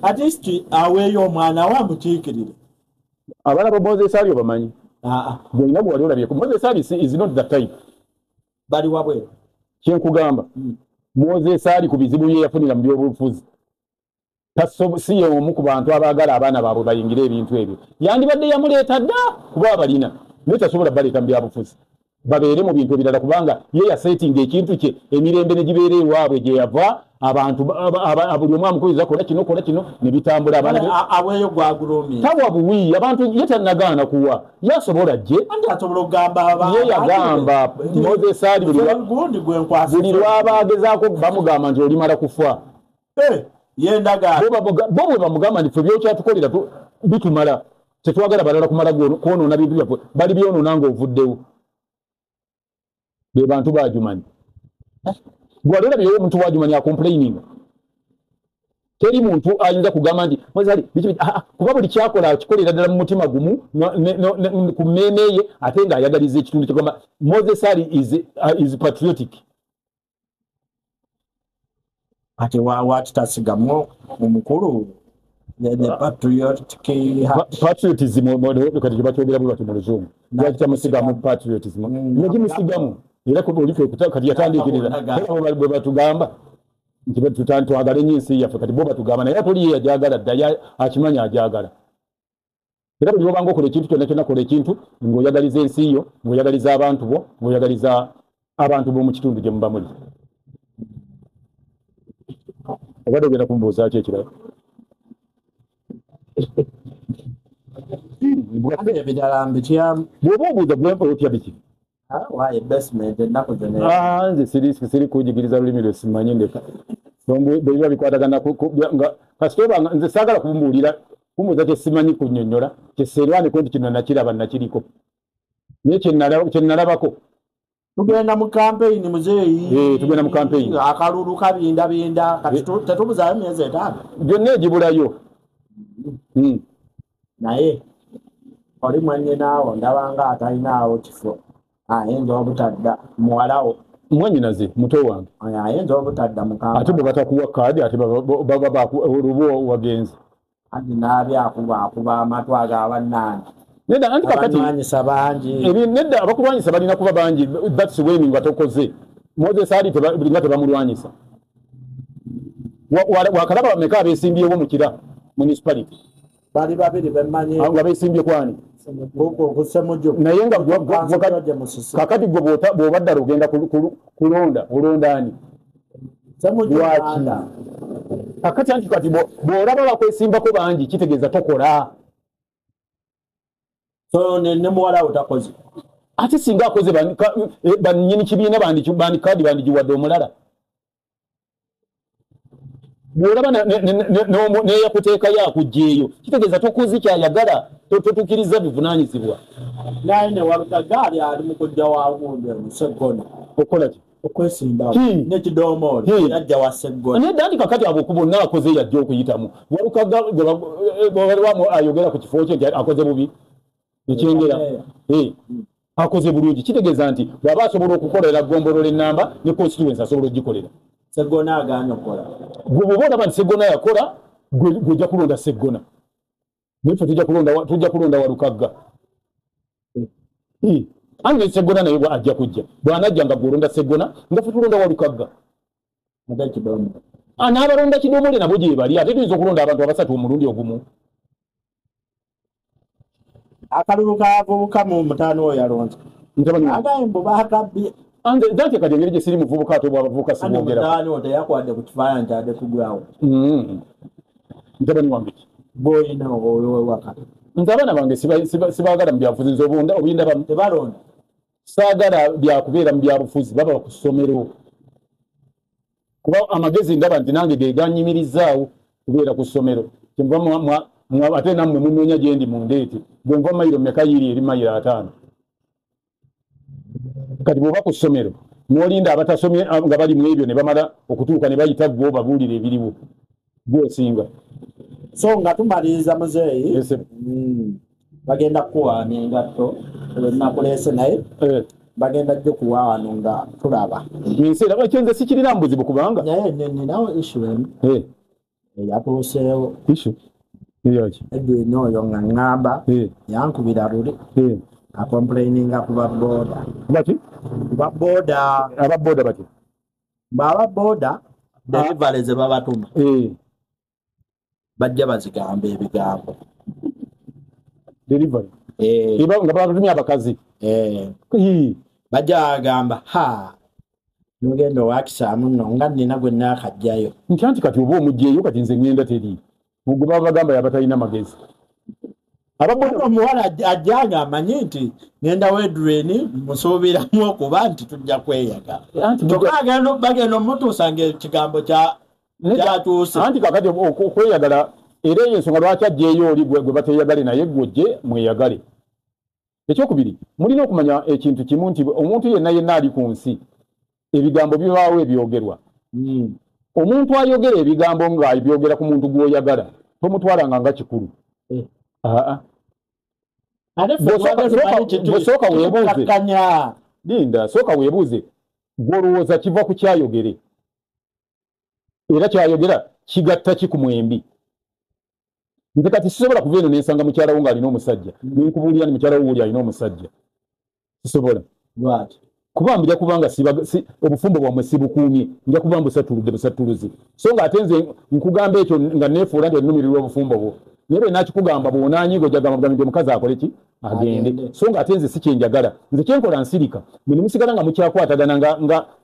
Speaker 1: at least aweeyo omwana we amukiikirire.
Speaker 2: Abaana ba Moses Ali obamanyi? Gwolina gwe wali olabyeko? Moses Ali is not the type.
Speaker 1: Bali wabweru.
Speaker 2: Kyenkugamba, Moses Ali ku bizibu bye yafunira mu byobufuzi, si ye omu ku bantu abaagala abaana baabwe bayingire ebintu ebyo. Yandibadde yamuleeta dda kuba abalina, naye tasobola baleeta mu byabufuzi, babeere mu bintu ebirala, kubanga ye yasetinga ekintu kye emirembe ne gibeera ewaabwe gye yava. Abantu buli omu amukubiriza kola kino, kola kino, ne bitambula.
Speaker 1: Aweeyo gwagulumye.
Speaker 2: Tawa buwi abantu, ye tannagaana kuwa, yasobola gye.
Speaker 1: Anti asobola okugamba.
Speaker 2: Ye yagamba Moses Ali buli lwaba agezaako bamugamba nti olimala kufa.
Speaker 1: Yendaga
Speaker 2: bo bwe bamugamba nti ffe byokyatukolera bitumala, tetwagala balala kumala kwonoona bintu byaffe, bali byonoona ng'ovuddewo. Be bantu bajumanyi. Gwali olabyeyo omuntu wajumanyi acomplaininga? Teri muntu ayinza kugamba nti Moses Ali kuba buli kyakola akikolera ddala mu mutima gumu ku mmeeme ye, ate ng'ayagaliza ekitundu kyegamba. Moses Ali is patriotic.
Speaker 1: Ate wakitasigamu omukulu the patriotic
Speaker 2: Patriotism kati bakyogera bwe bati mu Luzungu. Lwaki tamusigamu patriotism? Yagimusigamu era oli kati yatandikirira bwe batugamba nti twagale nnyo ensi yaffe. Kati bo batugamba, naye ate oli ye yajagala dda, akimanyi ajagala. Era buli lwobanga okola ekintu kyonna kyonna, kola ekintu ng'oyagaliza ensi yo, ng'oyagaliza abantu bo, ng'oyagaliza abantu b'omu kitundu gye muba muli. Obadde ogenda kumbuuza ki ekirala?
Speaker 1: Ebirala mbityamu.
Speaker 2: Bw'oba obuuza gwe otya biki?
Speaker 1: Waaye basement ennaku zino.
Speaker 2: Nze siri kujigiriza lulimi lwe simanyi, ndeka. Bwe biba bikwatagana kasita oba nze saagala kumbuulira kumbuuza kye simanyi kunnyonnyola, kyeseerwaneko nti kino nakiraba, nakiriko, naye kye nalabako.
Speaker 1: Tugenda mu kampeyini, muzeeyi.
Speaker 2: Tugenda mu campaign.
Speaker 1: Akalulu kabindabinda kati, tetubuzaayo myezi 5.
Speaker 2: Gyonna egibulayo.
Speaker 1: Naye oli mwannyinaawo ndabanga atalinaawo kifo, ayinza obutadda, muwalawo.
Speaker 2: Mwannyinaze muto wange.
Speaker 1: Ayinza obutadda mu
Speaker 2: Ate
Speaker 1: Kampala.
Speaker 2: Bwe batakuwa kaadi, ate baba olubu wagenze.
Speaker 1: Anti n'aby akuba akuba amatu ag'abannange.
Speaker 2: Nedda, anti kakati
Speaker 1: Abanwanyisa bangi.
Speaker 2: Nedda, abakulwanyisa balina kuba bangi. That's when nga tokoze. Moses Ali nga tebamulwanyisa. Wakalaba bameka abeesimbyewo mu Kira Municipality?
Speaker 1: Bali babiri bemmanyi.
Speaker 2: Nga beesimbye kwani?
Speaker 1: Ku Ssemuju.
Speaker 2: Naye nga
Speaker 1: George Musisi.
Speaker 2: Kakati gwe bw'oba ddala ogenda kulonda, olonda ani?
Speaker 1: Ssemuju.
Speaker 2: Lwaki?
Speaker 1: Banda.
Speaker 2: Kakati anti kati bw'olaba bakwesimbako bangi, kitegeeza tokola.
Speaker 1: So ne muwala wo takoze.
Speaker 2: Ate singa akoze, bannyini kibiina bandi kaadi bandigiwadde omulala. Bw'olaba neyakuteekayo akugjeeyo, kitegeeza tokoze kyayagala, totuukiriza bivunaanyizibwa.
Speaker 1: Naye ne Walukaga ali mu kujja wa gundi eno Seggona.
Speaker 2: Okukola ki?
Speaker 1: Okwesimbawo. N'ekidomoolo. Yajja wa Seggona.
Speaker 2: Nedda, anti kakati abo bonna akoze yajja okuyitamu. Walukaga waliwo ayogera ku kifo kye nti akoze bubi ekyengera? Akoze bulungi. Kitegeeza nti bw'aba asobola okukolera gombolola ennamba ne constituency, asobola ogikolera.
Speaker 1: Seggona agaanye okukola.
Speaker 2: Gwe bw'oba olaba nti Seggona yakola, gwe ojja kulonda Seggona, naye ffe tujja kulonda Walukagga. Anti ne Seggona naye ajja kujja. Bw'anajja nga gwolonda Seggona, nga ffe tulonda Walukagga.
Speaker 1: Ate ekidomoolo?
Speaker 2: N'abalonda kidomole nabo gye bali. Ate tuyinza okulonda abantu abasatu omulundi ogumu.
Speaker 1: Akalulu k'abavubuka mu mutaano oyo yalonze.
Speaker 2: Mutabani wange.
Speaker 1: Agambye mbu baakabbye.
Speaker 2: Anze dante kati engeri gye siri muvubuka, ate obwabavubuka
Speaker 1: Anti
Speaker 2: sibwogera.
Speaker 1: mutabani wo teyakuwadde ku kifaananyi kyadde ku ground.
Speaker 2: Mutabani wange ki?
Speaker 1: Bw'olina oyo wewaka.
Speaker 2: Nze abaana bange sibaagala mu byabufuzi. Nze obuyinda
Speaker 1: Tebalonda.
Speaker 2: Saagala byakubeera mu byabufuzi, baba ku ssomero. Kuba amagezi ndaba nti nange ge ganyimirizaawo kubeera ku ssomero. Kyenva ate nammwe munoonya gye ndi mundeete. Bwe nva mayiro mmeka yiri eri mayiro 5. Kati bw'oba ku ssomero n'olinda abatasomye nga bali mu ebyo ne bamala okutuuka ne bayita ggwe obabuulira ebiriwo, ggwe osinga.
Speaker 1: So nga tumaliriza muzeeyi, bagenda kukuwa n'engatto nakuleese naye bagenda jjo kuwa wano nga tulaba.
Speaker 2: Ensi era ekyo nze sikirina buzibu kubanga.
Speaker 1: Naye ninawo issue emu eyatuuseewo.
Speaker 2: Issue? Eyaki?
Speaker 1: Edwin oyo nga ŋŋamba yankubira luli acomplaininga ku ba boda.
Speaker 2: Baki?
Speaker 1: Ku ba boda.
Speaker 2: Aba boda baki?
Speaker 1: Aba boda delivery ze babatuma. Bajja bazigamba ebigambo.
Speaker 2: Delivery. Eba nga babatumye abakazi.
Speaker 1: Bajja bagamba ha nogenda owakisaamu nno nga nnina gwe nnaakajjayo.
Speaker 2: Nti anti kati oba omuggyeeyo kati nze ŋŋenda teri. Gwe baba bagamba yabatalina magezi.
Speaker 1: Omuwala ajja nga amanyi nti ŋŋenda Wedrin musuubiramu okuba nti tujja kweyagala. Kyokka bagenda omutuusa ng'ekigambo kyatuuse.
Speaker 2: Anti kakati okweyagala era eyo ensonga lwaki aggyeeyo oli gwe bateeyagale naye gwe ojje mweyagale. Ekyokubiri, mulina okumanya ekintu kimu nti omuntu yenna yenna ali ku nsi ebigambo bibaawo ebyogerwa. Omuntu ayogera ebigambo ng'abyogera ku muntu gw'oyagala tomutwalanga nga kikulu. Bw'osooka weebuuze, linda, sooka weebuuze gw'olowooza kiva ku kyayogere era kyayogera kigatta ki ku mwembi. Nze kati sisobola kuva eno nensanga mukyala wo ng'alina omusajja nenkubuulira ni mukyala wo oli alina omusajja, sisobola.
Speaker 1: Lwaki?
Speaker 2: Kuba nja kubanga obufumbo bwammwe sibukuumye, nja kuba mbusatuludde busatuluzi. So ng'ate nze nkugamba ekyo nga neefuula nti ennumirirwa obufumbo bwo, naye bwe naakikugamba bw'onaanyiiga ojja kugamba nti omukazi akole ki? Agende. So ng'ate nze si kye njagala, nze kye nkola nsirika, mwe ne musigala nga mukyakwatagana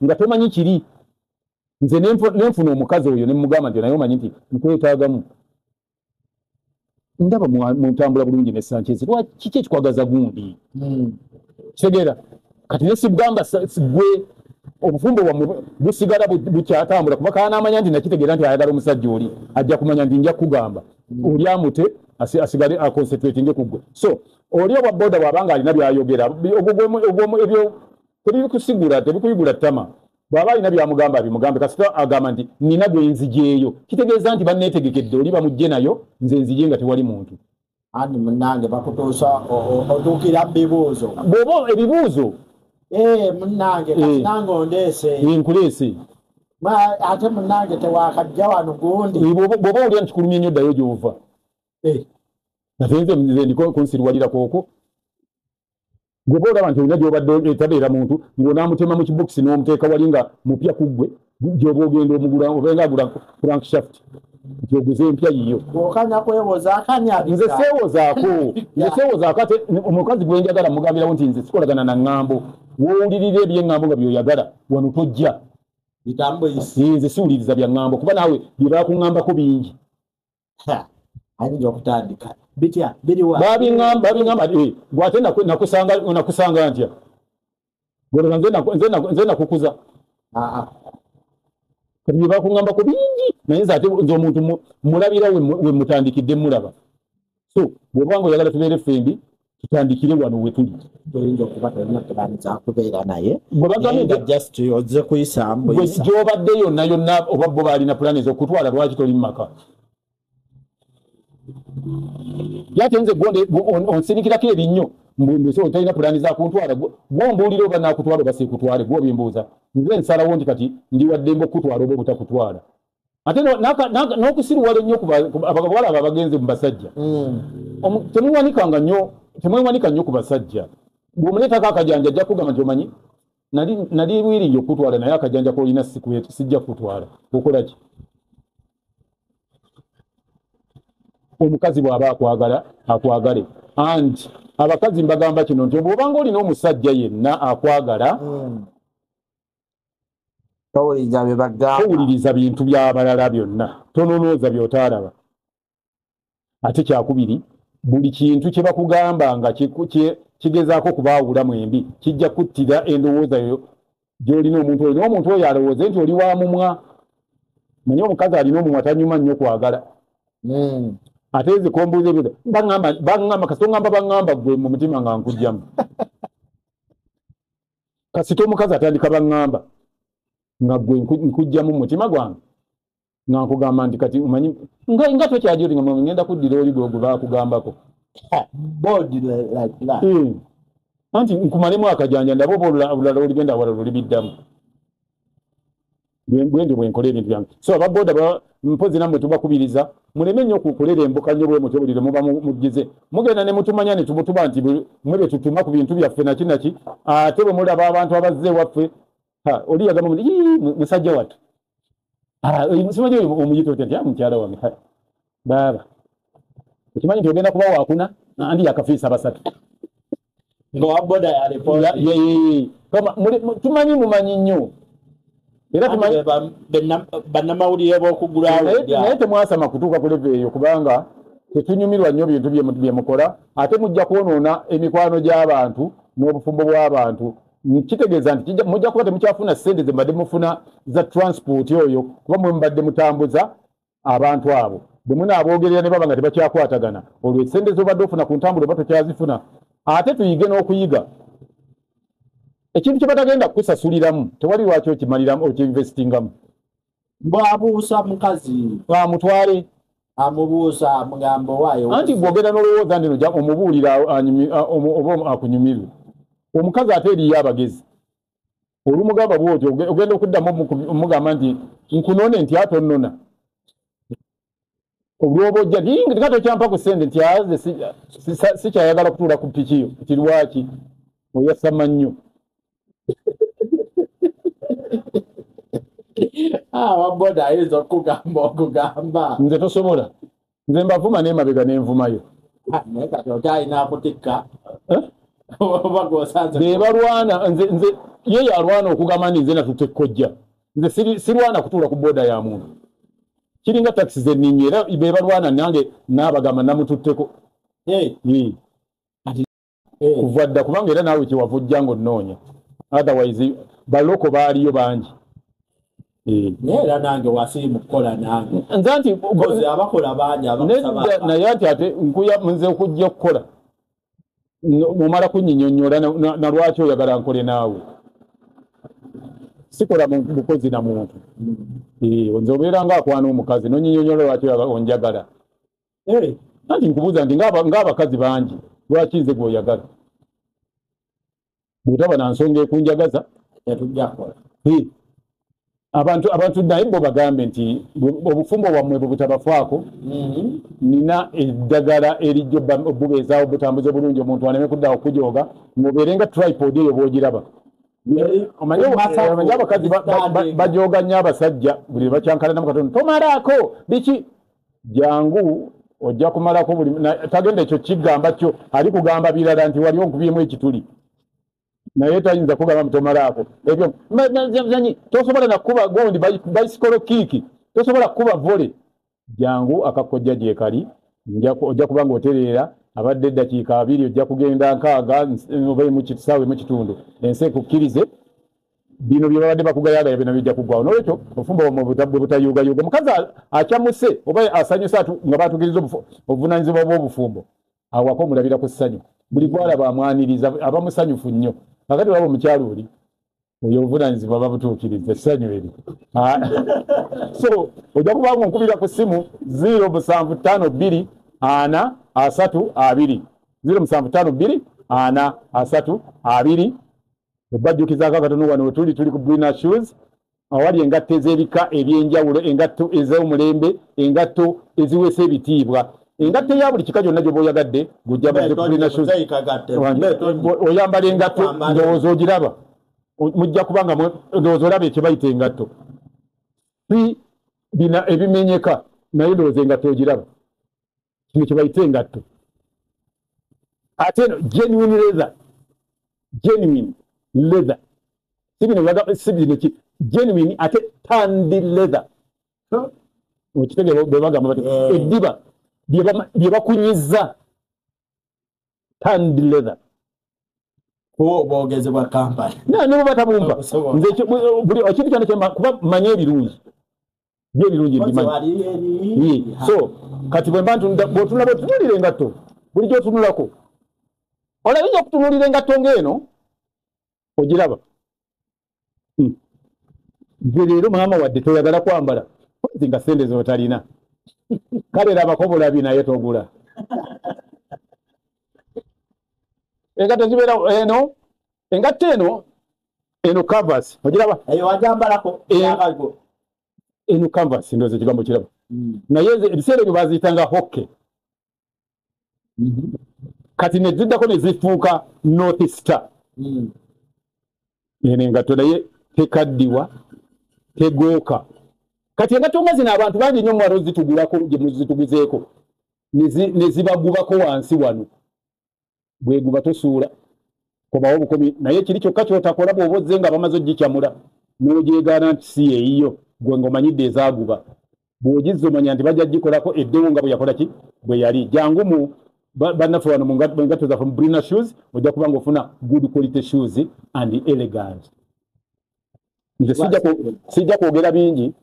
Speaker 2: nga tomanyi kiri. Nze nenfuna omukazi oyo ne mugamba nti naye omanyi nti nkwetaagamu. Ndaba mutambula bulungi ne Sanchez, lwaki kiki ekikwagaza gundi? Kitegeera? Kati ne sigamba gwe obufumbo bwammwe busigala bukyatambula kuba kaanaamanya nti nakitegeera nti ayagala omusajja oli, ajja kumanya nti nja kukugamba oli amute asigale aconcentratinge ku ggwe. So oli obwa boda bw'abanga alina by'ayogera ebyo tebikusigula, tebikuyigula ttama. Bw'aba alina by'amugamba abimugambe, kasita agamba nti nina gwe nzigyeyo, kitegeeza nti banneetegekedde oli bamugje nayo nze nzigye nga tewali muntu.
Speaker 1: Ani munnange bakutuusa otuukira mu bibuuzo.
Speaker 2: Bw'oba ebibuuzo
Speaker 1: munnange kati nange ondeese.
Speaker 2: Nkuleese.
Speaker 1: Ate munnange tewakajja wano gundi.
Speaker 2: Bw'oba owulira nti kikulumye nnyo ddayo gy'ova. Ate nze ndiko kunsiriwalirako okwo. Bw'oba olaba nti olina gy'obadde etabeera muntu ng'onaamutema mu kibokisi n'omuteeka wali nga mupya ku ggwe, gy'oba ogenda omugula oba ng'agula crankshaft nti oguze empya yiyo.
Speaker 1: Bw'okanya kwewozaako ani abika?
Speaker 2: Nze seewozaako. Nze seewozaako ate omukazi gwe njagala mugambirawo nti nze sikolagana na ŋŋambo. W'owulirira eby'eŋŋambo nga by'oyagala wano tojja. Nze siwuliriza bya ŋŋambo kuba naawe bye baakuŋŋambako bingi.
Speaker 1: Ayinza okutandika bitya biriwa?
Speaker 2: Babiŋŋamba gwe ate nakusanga ntya? Nze nakukuza. Kati bye baakuŋŋambako bingi naye nze ate nze omuntu mulabira we mutandikidde mulaba. So bw'oba nga oyagala tubeere ffembi tutandikire wano we tuli.
Speaker 1: Toyinza okuba tolina pulaani za kubeera naye.
Speaker 2: Bwe bagambye
Speaker 1: Naye nga just ozze kuyisaamu buyisa.
Speaker 2: Gy'obadde yonna yonna oba bo baalina pulaani ez'okutwala lwaki toli mu maka? Yate nze gwe onsinikirako ebinnyo mbu talina pulaani za kuntwala, gwe ombuulira oba naakutwala oba siikutwale, gwe obimbuuza. Nze nsalawo nti kati ndi wa ddembe okukutwala oba obutakutwala. Ate n'okusiruwala ennyo ku abawala abo abagenze mu basajja. Temuwanikanga nnyo, temwewanika nnyo ku basajja. Bw'omuleetako akajanja ajja kugamba nti omanyi nali wiringi okukutwala naye akajanja k'olina sijja kukutwala. Okola ki? Omukazi bw'aba akwagala akwagale. And abakazi mbagamba kino nti bw'obanga olina omusajja yenna akwagala,
Speaker 1: towuliriza bye bagamba.
Speaker 2: Towuliriza bintu by'abalala byonna, tononooza by'otaalaba. Ate kyakubiri, buli kintu kye bakugamba nga Kigezaako kubaawula mwembi, kijja kuttira endowooza yo gy'olina omuntu oyo. N'omuntu oyo alowooze nti oli wa mumwa. Manye omukazi alina omumwa tanyuma nnyo kwagala. Ate nze kombuuza ebyo, baŋŋamba kasita oŋŋamba baŋŋamba gwe mu mutima nga nkugjamu. Kasita omukazi atandika baŋŋamba nga gwe nkugjamu mu mutima gwange, nga nkugamba nti kati omanyi nga tokyali oli nga ngenda kuddira oli gwe baakugambako. Anti nkumalemu akajanja ndaba oba olulala olugenda awalala olibiddamu. Bwendyo bwe nkola ebintu byange. So ababoda mpozi nammwe tubakubiriza muleme nnyo okukolera embuka nnyo bwe mutyo buli lwe muba mugize. Mugenda ne mutumanya ne tuba nti mwe be tutuma ku bintu byaffe naki naki, ate bwe mulaba abantu abazze ewaffe, oli yagamba nti, Ii, musajja wattu. Simanyi omuyita otya nti, mukyala wange, baaba. Okimanyi nti ogenda kuba waakuna, andi yakafiisa basatu.
Speaker 1: Nga boda ya report.
Speaker 2: Ye. Kama, tumanyi mumanyi nnyo. Era tumanyi
Speaker 1: bannamawulire b'okugula
Speaker 2: Naye temwasama kutuuka ku level eyo kubanga tetunyumirwa nnyo bintu bye mukola, ate mujja kwonoona emikwano gy'abantu n'obufumbo bw'abantu. Kitegeeza nti mujja kuba temukyafuna ssente ze mbadde mufuna za transport oyo, kuba mwe mubadde mutambuza abantu abo. Bwe munaaboogerera ne baba nga tebakyakwatagana, olwo essente z'obadde ofuna ku ntambula oba tokyazifuna. Ate tuyige n'okuyiga. Ekintu kye batagenda kukusasuliramu, tewali lwaki okimaliramu, okiinvestingamu.
Speaker 1: Bw'abuusa mukazi.
Speaker 2: Amutwale.
Speaker 1: Amubuusa, amugamba owaayo.
Speaker 2: Anti bw'ogenda n'olowooza nti ojja omubuulira oba akunyumirwe. Omukazi ate eriyo abagezi. Olumugamba bw'otyo, ogenda okuddamu omugamba nti nkunone nti ate onnona. Olw'oba ojja nti, Yingi, nga tokyampa ku ssente nti aze sikyayagala kutuula ku piki yo. Nti lwaki? Oyasama nnyo.
Speaker 1: Wa boda ayinza okugamba okugamba.
Speaker 2: Nze tosobola. Nze mbavuma n'emabega n'envumayo.
Speaker 1: Naye kati okyalina akutikka. Oba gw'osanze
Speaker 2: Be balwana, nze ye yalwana okugamba nti nze natutte kojja. Nze sirwana kutuula ku boda ya muntu. Kiringa takisi ze nninnya era be balwana nange n'abagamba namututteko. Kuva dda kubanga era naawe kyewava ojja ng'onnoonya. Otherwise baloko baaliyo bangi.
Speaker 1: Naye era nange wasiimu kukola nange.
Speaker 2: Nze anti
Speaker 1: Mpozi abakola bangi abakusaba
Speaker 2: Nedda, naye anti ate nkuya nze okujja okukola. Omala kunyinyonnyola na lwaki oyagala nkole naawe. Sikola bukozi na muntu. Nze obeera ng'akwana omukazi n'onnyinyonnyola lwaki onjagala. Anti nkubuuza nti ng'abakazi bangi lwaki nze gw'oyagala? Bw'otaba na nsonga ekunjagaza,
Speaker 1: tetujja kukola.
Speaker 2: Abantu naye bo bagambe nti obufumbo bwammwe bwe butabafaako, nina eddagala erijja obubeezaawo obutambuza obulungi omuntu aleme kudda okujooga, ng'obeere nga tripod eyo bw'ogiraba. Omanyi abakazi bajooga nnyo abasajja buli lwe bakyankalanamu katono, tomalaako biki? Jangu ojja kumalako buli tagenda ekyo kigamba kyo, ali kugamba birala nti wali onkubyemu ekituli. Naye tayinza kugamba mutomalaako. Ebyo, tosobola na kukuba gundi, bicycle kick, tosobola kukuba volley. Jangu akakojja gye kali, ojja kuba ng'otereera, abadde eddakiika 2 ojja kugenda nkaaga, oba emu kisaawe mu kitundu. Ensi ekukkirize, bino bye babadde bakugayagaya bino bijja kuggwawo. Noolwekyo, obufumbo bwammwe bwe butayuugayuuga. Omukazi akyamuse oba asanyuse nga baatuukiriza obuvunaanyizibwa bw'obufumbo, awaka omulabira ku ssanyu. Buli gw'alaba amwaniriza, aba musanyufu nnyo. Kakati olaba omukyala oli, oyo obuvunaanyizibwa babutuukiriza, essanyu eryo. So, ojja kuba ng'onkubira ku ssimu zero musanvu ttaano bbiri ana asatu abiri. Zero musanvu ttaano bbiri ana asatu abiri. Obajjukizaako akatono wano wetuli, tuli ku Brina Shoes, awali engatto ez'ebika eby'enjawulo, engatto ez'omulembe, engatto eziweesa ebitiibwa. Engatto eya buli kika gyonna gy'oba oyagadde, ng'ojja
Speaker 1: Mbe,
Speaker 2: ku Brina Shoes.
Speaker 1: Mbe, Kagatte. Mbe, Tony.
Speaker 2: Oyambala engatto,
Speaker 1: Kwambala.
Speaker 2: ndowooza ogiraba. Mujja kuba nga ndowooza olaba ekye bayita engatto. Si bina ebimenyeka, naye ndowooza engatto ogiraba. Kino kye bayita engatto. Ate eno genuine leather. Genuine leather. Si bino baga, si bino ki, genuine ate tanned leather. Okitegeera bwe bagamba bati, eddiba lye bakunyiza tanned leather.
Speaker 1: Obwogezi bwa kampani
Speaker 2: ne batabumpa nze buli ekintu kyonna kyemba kuba manye ebirungi byo ebirungi mbimanyi. So kati bwe mba bw'otunula bw'otunuulira engatto buli gy'otunulako olabinja okutunuulira engatto ng'eno ogiraba gwe leero maama wadde toyagala kwambala nzi nga ssente z'otalina kale labako bulabi naye togula engatto zibeera eno engatto eno eno canvas ogiraba
Speaker 1: eyo wajambalako
Speaker 2: eno canvas ndowooza ekigambo kiraba naye ebiseera ebyo baziyitanga hockey kati ne ziddako ne zifuuka North Star. Eno engatto naye tekaddiwa tegooka. Kati engatto nga zino abantu bangi nnyo mwalo zitugulako gye muzituguzeeko ne zibagubako wansi wano bweguba tosuula komawo bukomi naye kiri kyokka ky'otakola bw'oba ozze nga bamaze ogikyamula n'ogyegaana nti si eyiyo gwe ng'omanyidde ezaaguba bw'ogizza omanya nti bajja gikolako eddewo nga bwe yakola ki bwe yali. Jangu mu bannaffe wano mu ngatto zaffe mu Brina Shoes ojja kuba ng'ofuna good quality shoes and elegant. Nze sijja kwogera bingi.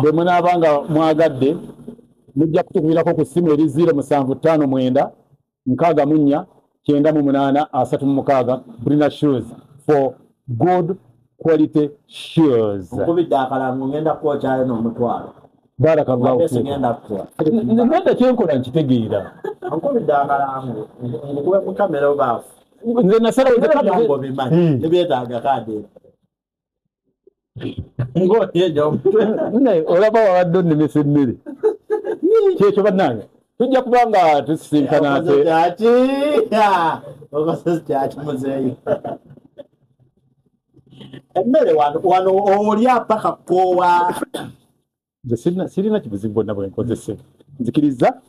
Speaker 2: Bwe munaaba nga mwagadde mujja kutukubirako ku ssimu eri 0759 64 98 36 Brina Shoes for good quality shoes.
Speaker 1: Nkubidde akalango ngenda kwokyayo n'omutwalo.
Speaker 2: Barakallahu fiik. Ngenda kyenkola nkitegeera.
Speaker 1: Nkubidde akalango nkube mu kamera obaafu.
Speaker 2: Nze nasalawo
Speaker 1: nze bimanyi tebyetaaga kaadi. Ng'oyeja omutwe.
Speaker 2: Olaba wabadde onnemesa emmere. Kyekyo bannange tujja kuba nga tusisinkana ate.
Speaker 1: Okoze kyaki muzeeyi. Emmere wano olya paka koowa.
Speaker 2: Nze sirina kibuzibu bwonna bwe nkozese. Nzikiriza.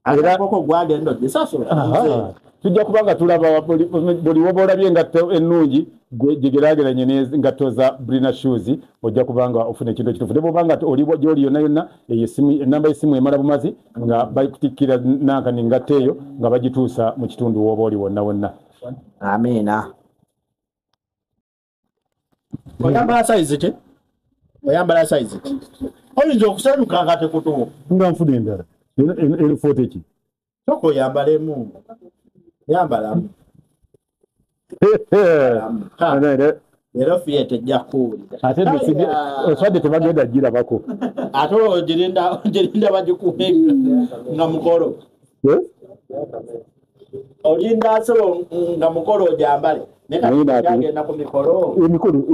Speaker 1: Akakoko gwagenda ogisasula.
Speaker 2: Tujja kuba nga tulaba buli woba olabye engatto ennungi gigeraageranye n'engatto za Brina Shoes ojja kuba nga ofuna ekintu ekituufu. Ne bw'oba nga oli gy'oli yonna yonna ennamba y'essimu emala bumazi nga bakutikkira nankani engatto eyo nga bagituusa mu kitundu w'oba oli wonna wonna.
Speaker 1: Amiina. Oyambala sayizi ki? Oyambala sayizi ki? Oyinza okusanyuka nga tekutuuka.
Speaker 2: Nga nfuna endala. Eno 40 ki?
Speaker 1: Sooka oyambalemu. Yambalamu. Leero fiye tejja kuwulira.
Speaker 2: Ate oswadde tebagenda girabako.
Speaker 1: Ate ogirinda bagikuwe nga mukolo. Olinda asebo nga mukolo ogyambale. Naye kati agenda ku mikolo.
Speaker 2: Emikolo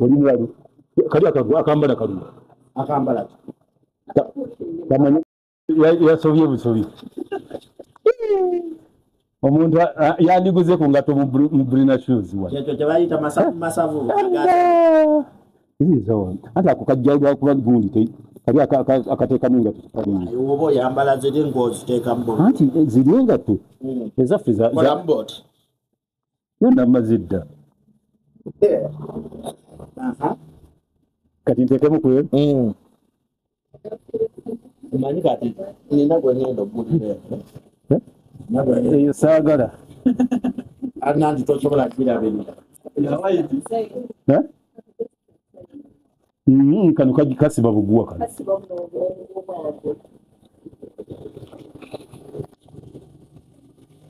Speaker 2: oli mulalu. Kali akambala kalungi.
Speaker 1: Akambala ki?
Speaker 2: Kamanyi yasobye busobi. Omuntu yandiguze ku ngatto mu Brina Shoes wano.
Speaker 1: Kyekyo kye bayita masavu.
Speaker 2: Ate ako kajja lwakuba gundi kali akateekamu engatto tekalungi.
Speaker 1: Oba oyambala ziri ng'oziteekamu bulungi.
Speaker 2: Anti ziri engatto ezaffe za
Speaker 1: kolamu bw'oti.
Speaker 2: Yonna mmaze dda. Kati nteekemu ku eno.
Speaker 1: Omanyi kati nina gwe ngenda okugulira eno.
Speaker 2: Eyo saagala.
Speaker 1: Ananti tosobola girabirira.
Speaker 2: Kano kasiba buguwa kano.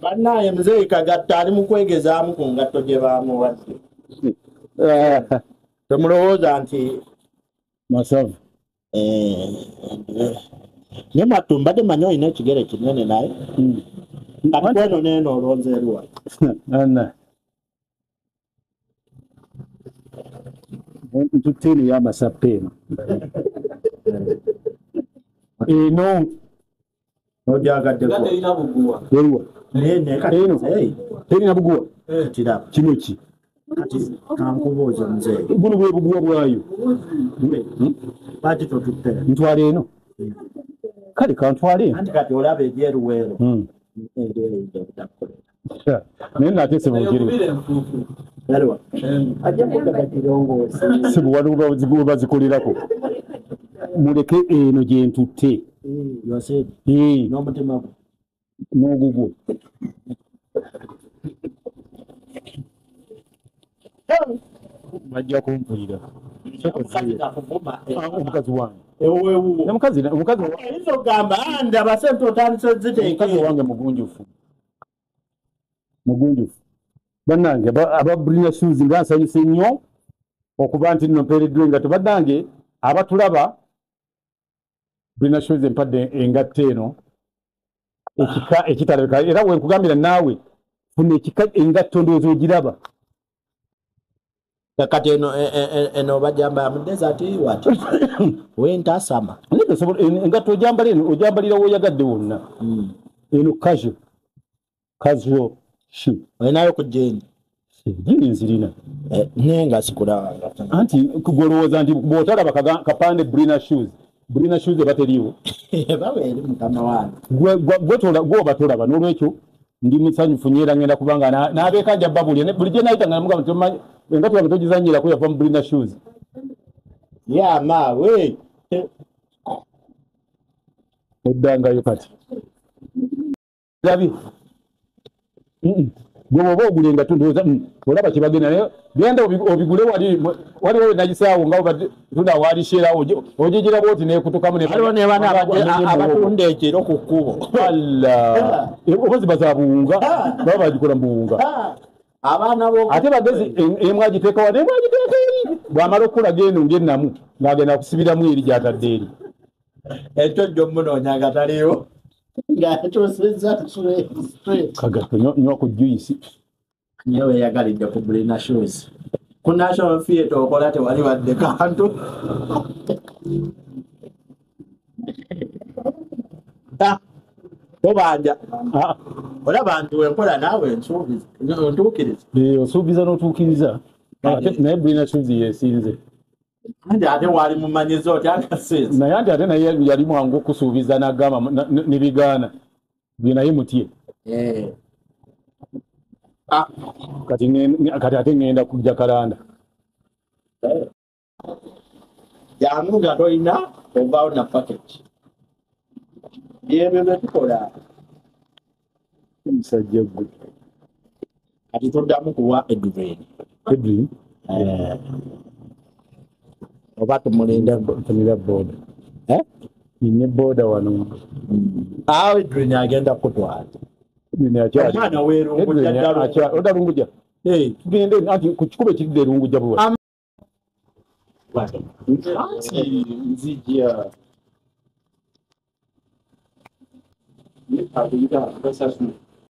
Speaker 1: Bannaye muzeeyi Kagatta ali mu kwegezaamu ku ngatto gye baamuwadde. Temulowooza nti
Speaker 2: masavu.
Speaker 1: Naye mwattu mbadde mmanyi olina ekigere kinene naye. Kati kweno n'eno olonze eruwa.
Speaker 2: Ntutte eno y'amasappa eno. Eno.
Speaker 1: Ogyagaddeko.
Speaker 3: Terina buguwa.
Speaker 2: Eruwa.
Speaker 1: Eno.
Speaker 2: Terina buguwa.
Speaker 1: Kiraba.
Speaker 2: Kino ki?
Speaker 1: Kati kankubuuze muzeeyi.
Speaker 2: Buno bwe buguwa bwayo.
Speaker 1: Lwaki totutte?
Speaker 2: Ntwala eno. Kale kantwale eno.
Speaker 1: Anti kati olaba ebyeruweero.
Speaker 2: Naye nate sebugiri. Sibu waliwo bazikolirako. Muleke eno gye ntutte.
Speaker 1: N'omutima gwo.
Speaker 2: N'ogugwo. Bajja kumpulira. Omukazi wange. Omukazi
Speaker 1: ogamba ndaba sente otandise ziteeka.
Speaker 2: Omukazi wange mugunjufu. Mugunjufu. Bannange aba Brina Shoes nga nsanyuse nnyo okuba nti nno mpeereddwa engatto. Bannange abatulaba, Brina Shoes empadde engatto eno ekika ekitalabika, era we nkugambira naawe funa ekika engatto ndowooza ogiraba.
Speaker 1: Kati eno bajamba mu desert what? Winter, summer.
Speaker 2: Engatto ojambala eno ojambalira w'oyagadde wonna. Eno casual shoe.
Speaker 1: Olinayo ku jean?
Speaker 2: Jean nzirina.
Speaker 1: Naye nga sikulaba.
Speaker 2: Anti gw'olowooza nti bw'otalaba kapande Brina Shoes. Brina Shoes eba teriiwo.
Speaker 1: Eba eri mukama wange.
Speaker 2: Gwe tolaba n'olwekyo ndi musanyufu nnyo era ngenda kubanga n'abeeka nja babuulira. Buli gye nayita nga namugamba nti omanyi engatto yange togizannyirako yava mu Brina Shoes.
Speaker 1: Yeah, ma, we.
Speaker 2: Oddangayo kati. Labi. Gwe bw'oba ogula engatto ndowooza olaba kye bagenda naye genda obigule wali wewe nagisaawo nga tunda wali shera ojigira bw'oti n'ekutukamu ne
Speaker 1: waliwo ne bana abatunda ekiro ku kkubo.
Speaker 2: Allah. Oba ziba za buwunga baba bagikola mu buwunga.
Speaker 1: Abaana bo
Speaker 2: ate bagezi emu agiteeka wano emu agiteeka eri bw'amala okulaga eno ng'ennamu ng'agenda kusibiramu eri gy'atadde eri.
Speaker 1: Ekyo jjo munoonya nga taliiwo. Ng'atuusizza straight.
Speaker 2: Kagatto nywa ku juice.
Speaker 1: Nyo weeyagalidde ku Brina Shoes. Ku National Theatre okola tewali wadde kantu. Tobanja. Olaba nti wenkola naawe nsuubiza ntuukiriza.
Speaker 2: Osuubiza n'otuukiriza. Naye Brina Shoes yeesinze.
Speaker 1: Anti ate wali mumanyiza otya akasinze.
Speaker 2: Naye anti ate naye yali mwangu okusuubiza n'agamba ne bigaana. Bye naye mutye. Kati ate ngenda kujja kalanda.
Speaker 1: Jangu nga tolina ovaawo na package. Byebyo bye tukola.
Speaker 2: Omusajja ggwe.
Speaker 1: Kati tuddamu kuwa Edwin.
Speaker 2: Edwin?
Speaker 1: Oba tumulinde
Speaker 2: nfunira boda. Ninye boda wano.
Speaker 1: Awo Edwin agenda kutwala. Omwana w'erungujja ddala.
Speaker 2: Oda Lungujja. Tugende anti ku kikubo ekidda Erungujja bwe. Anti nzijja.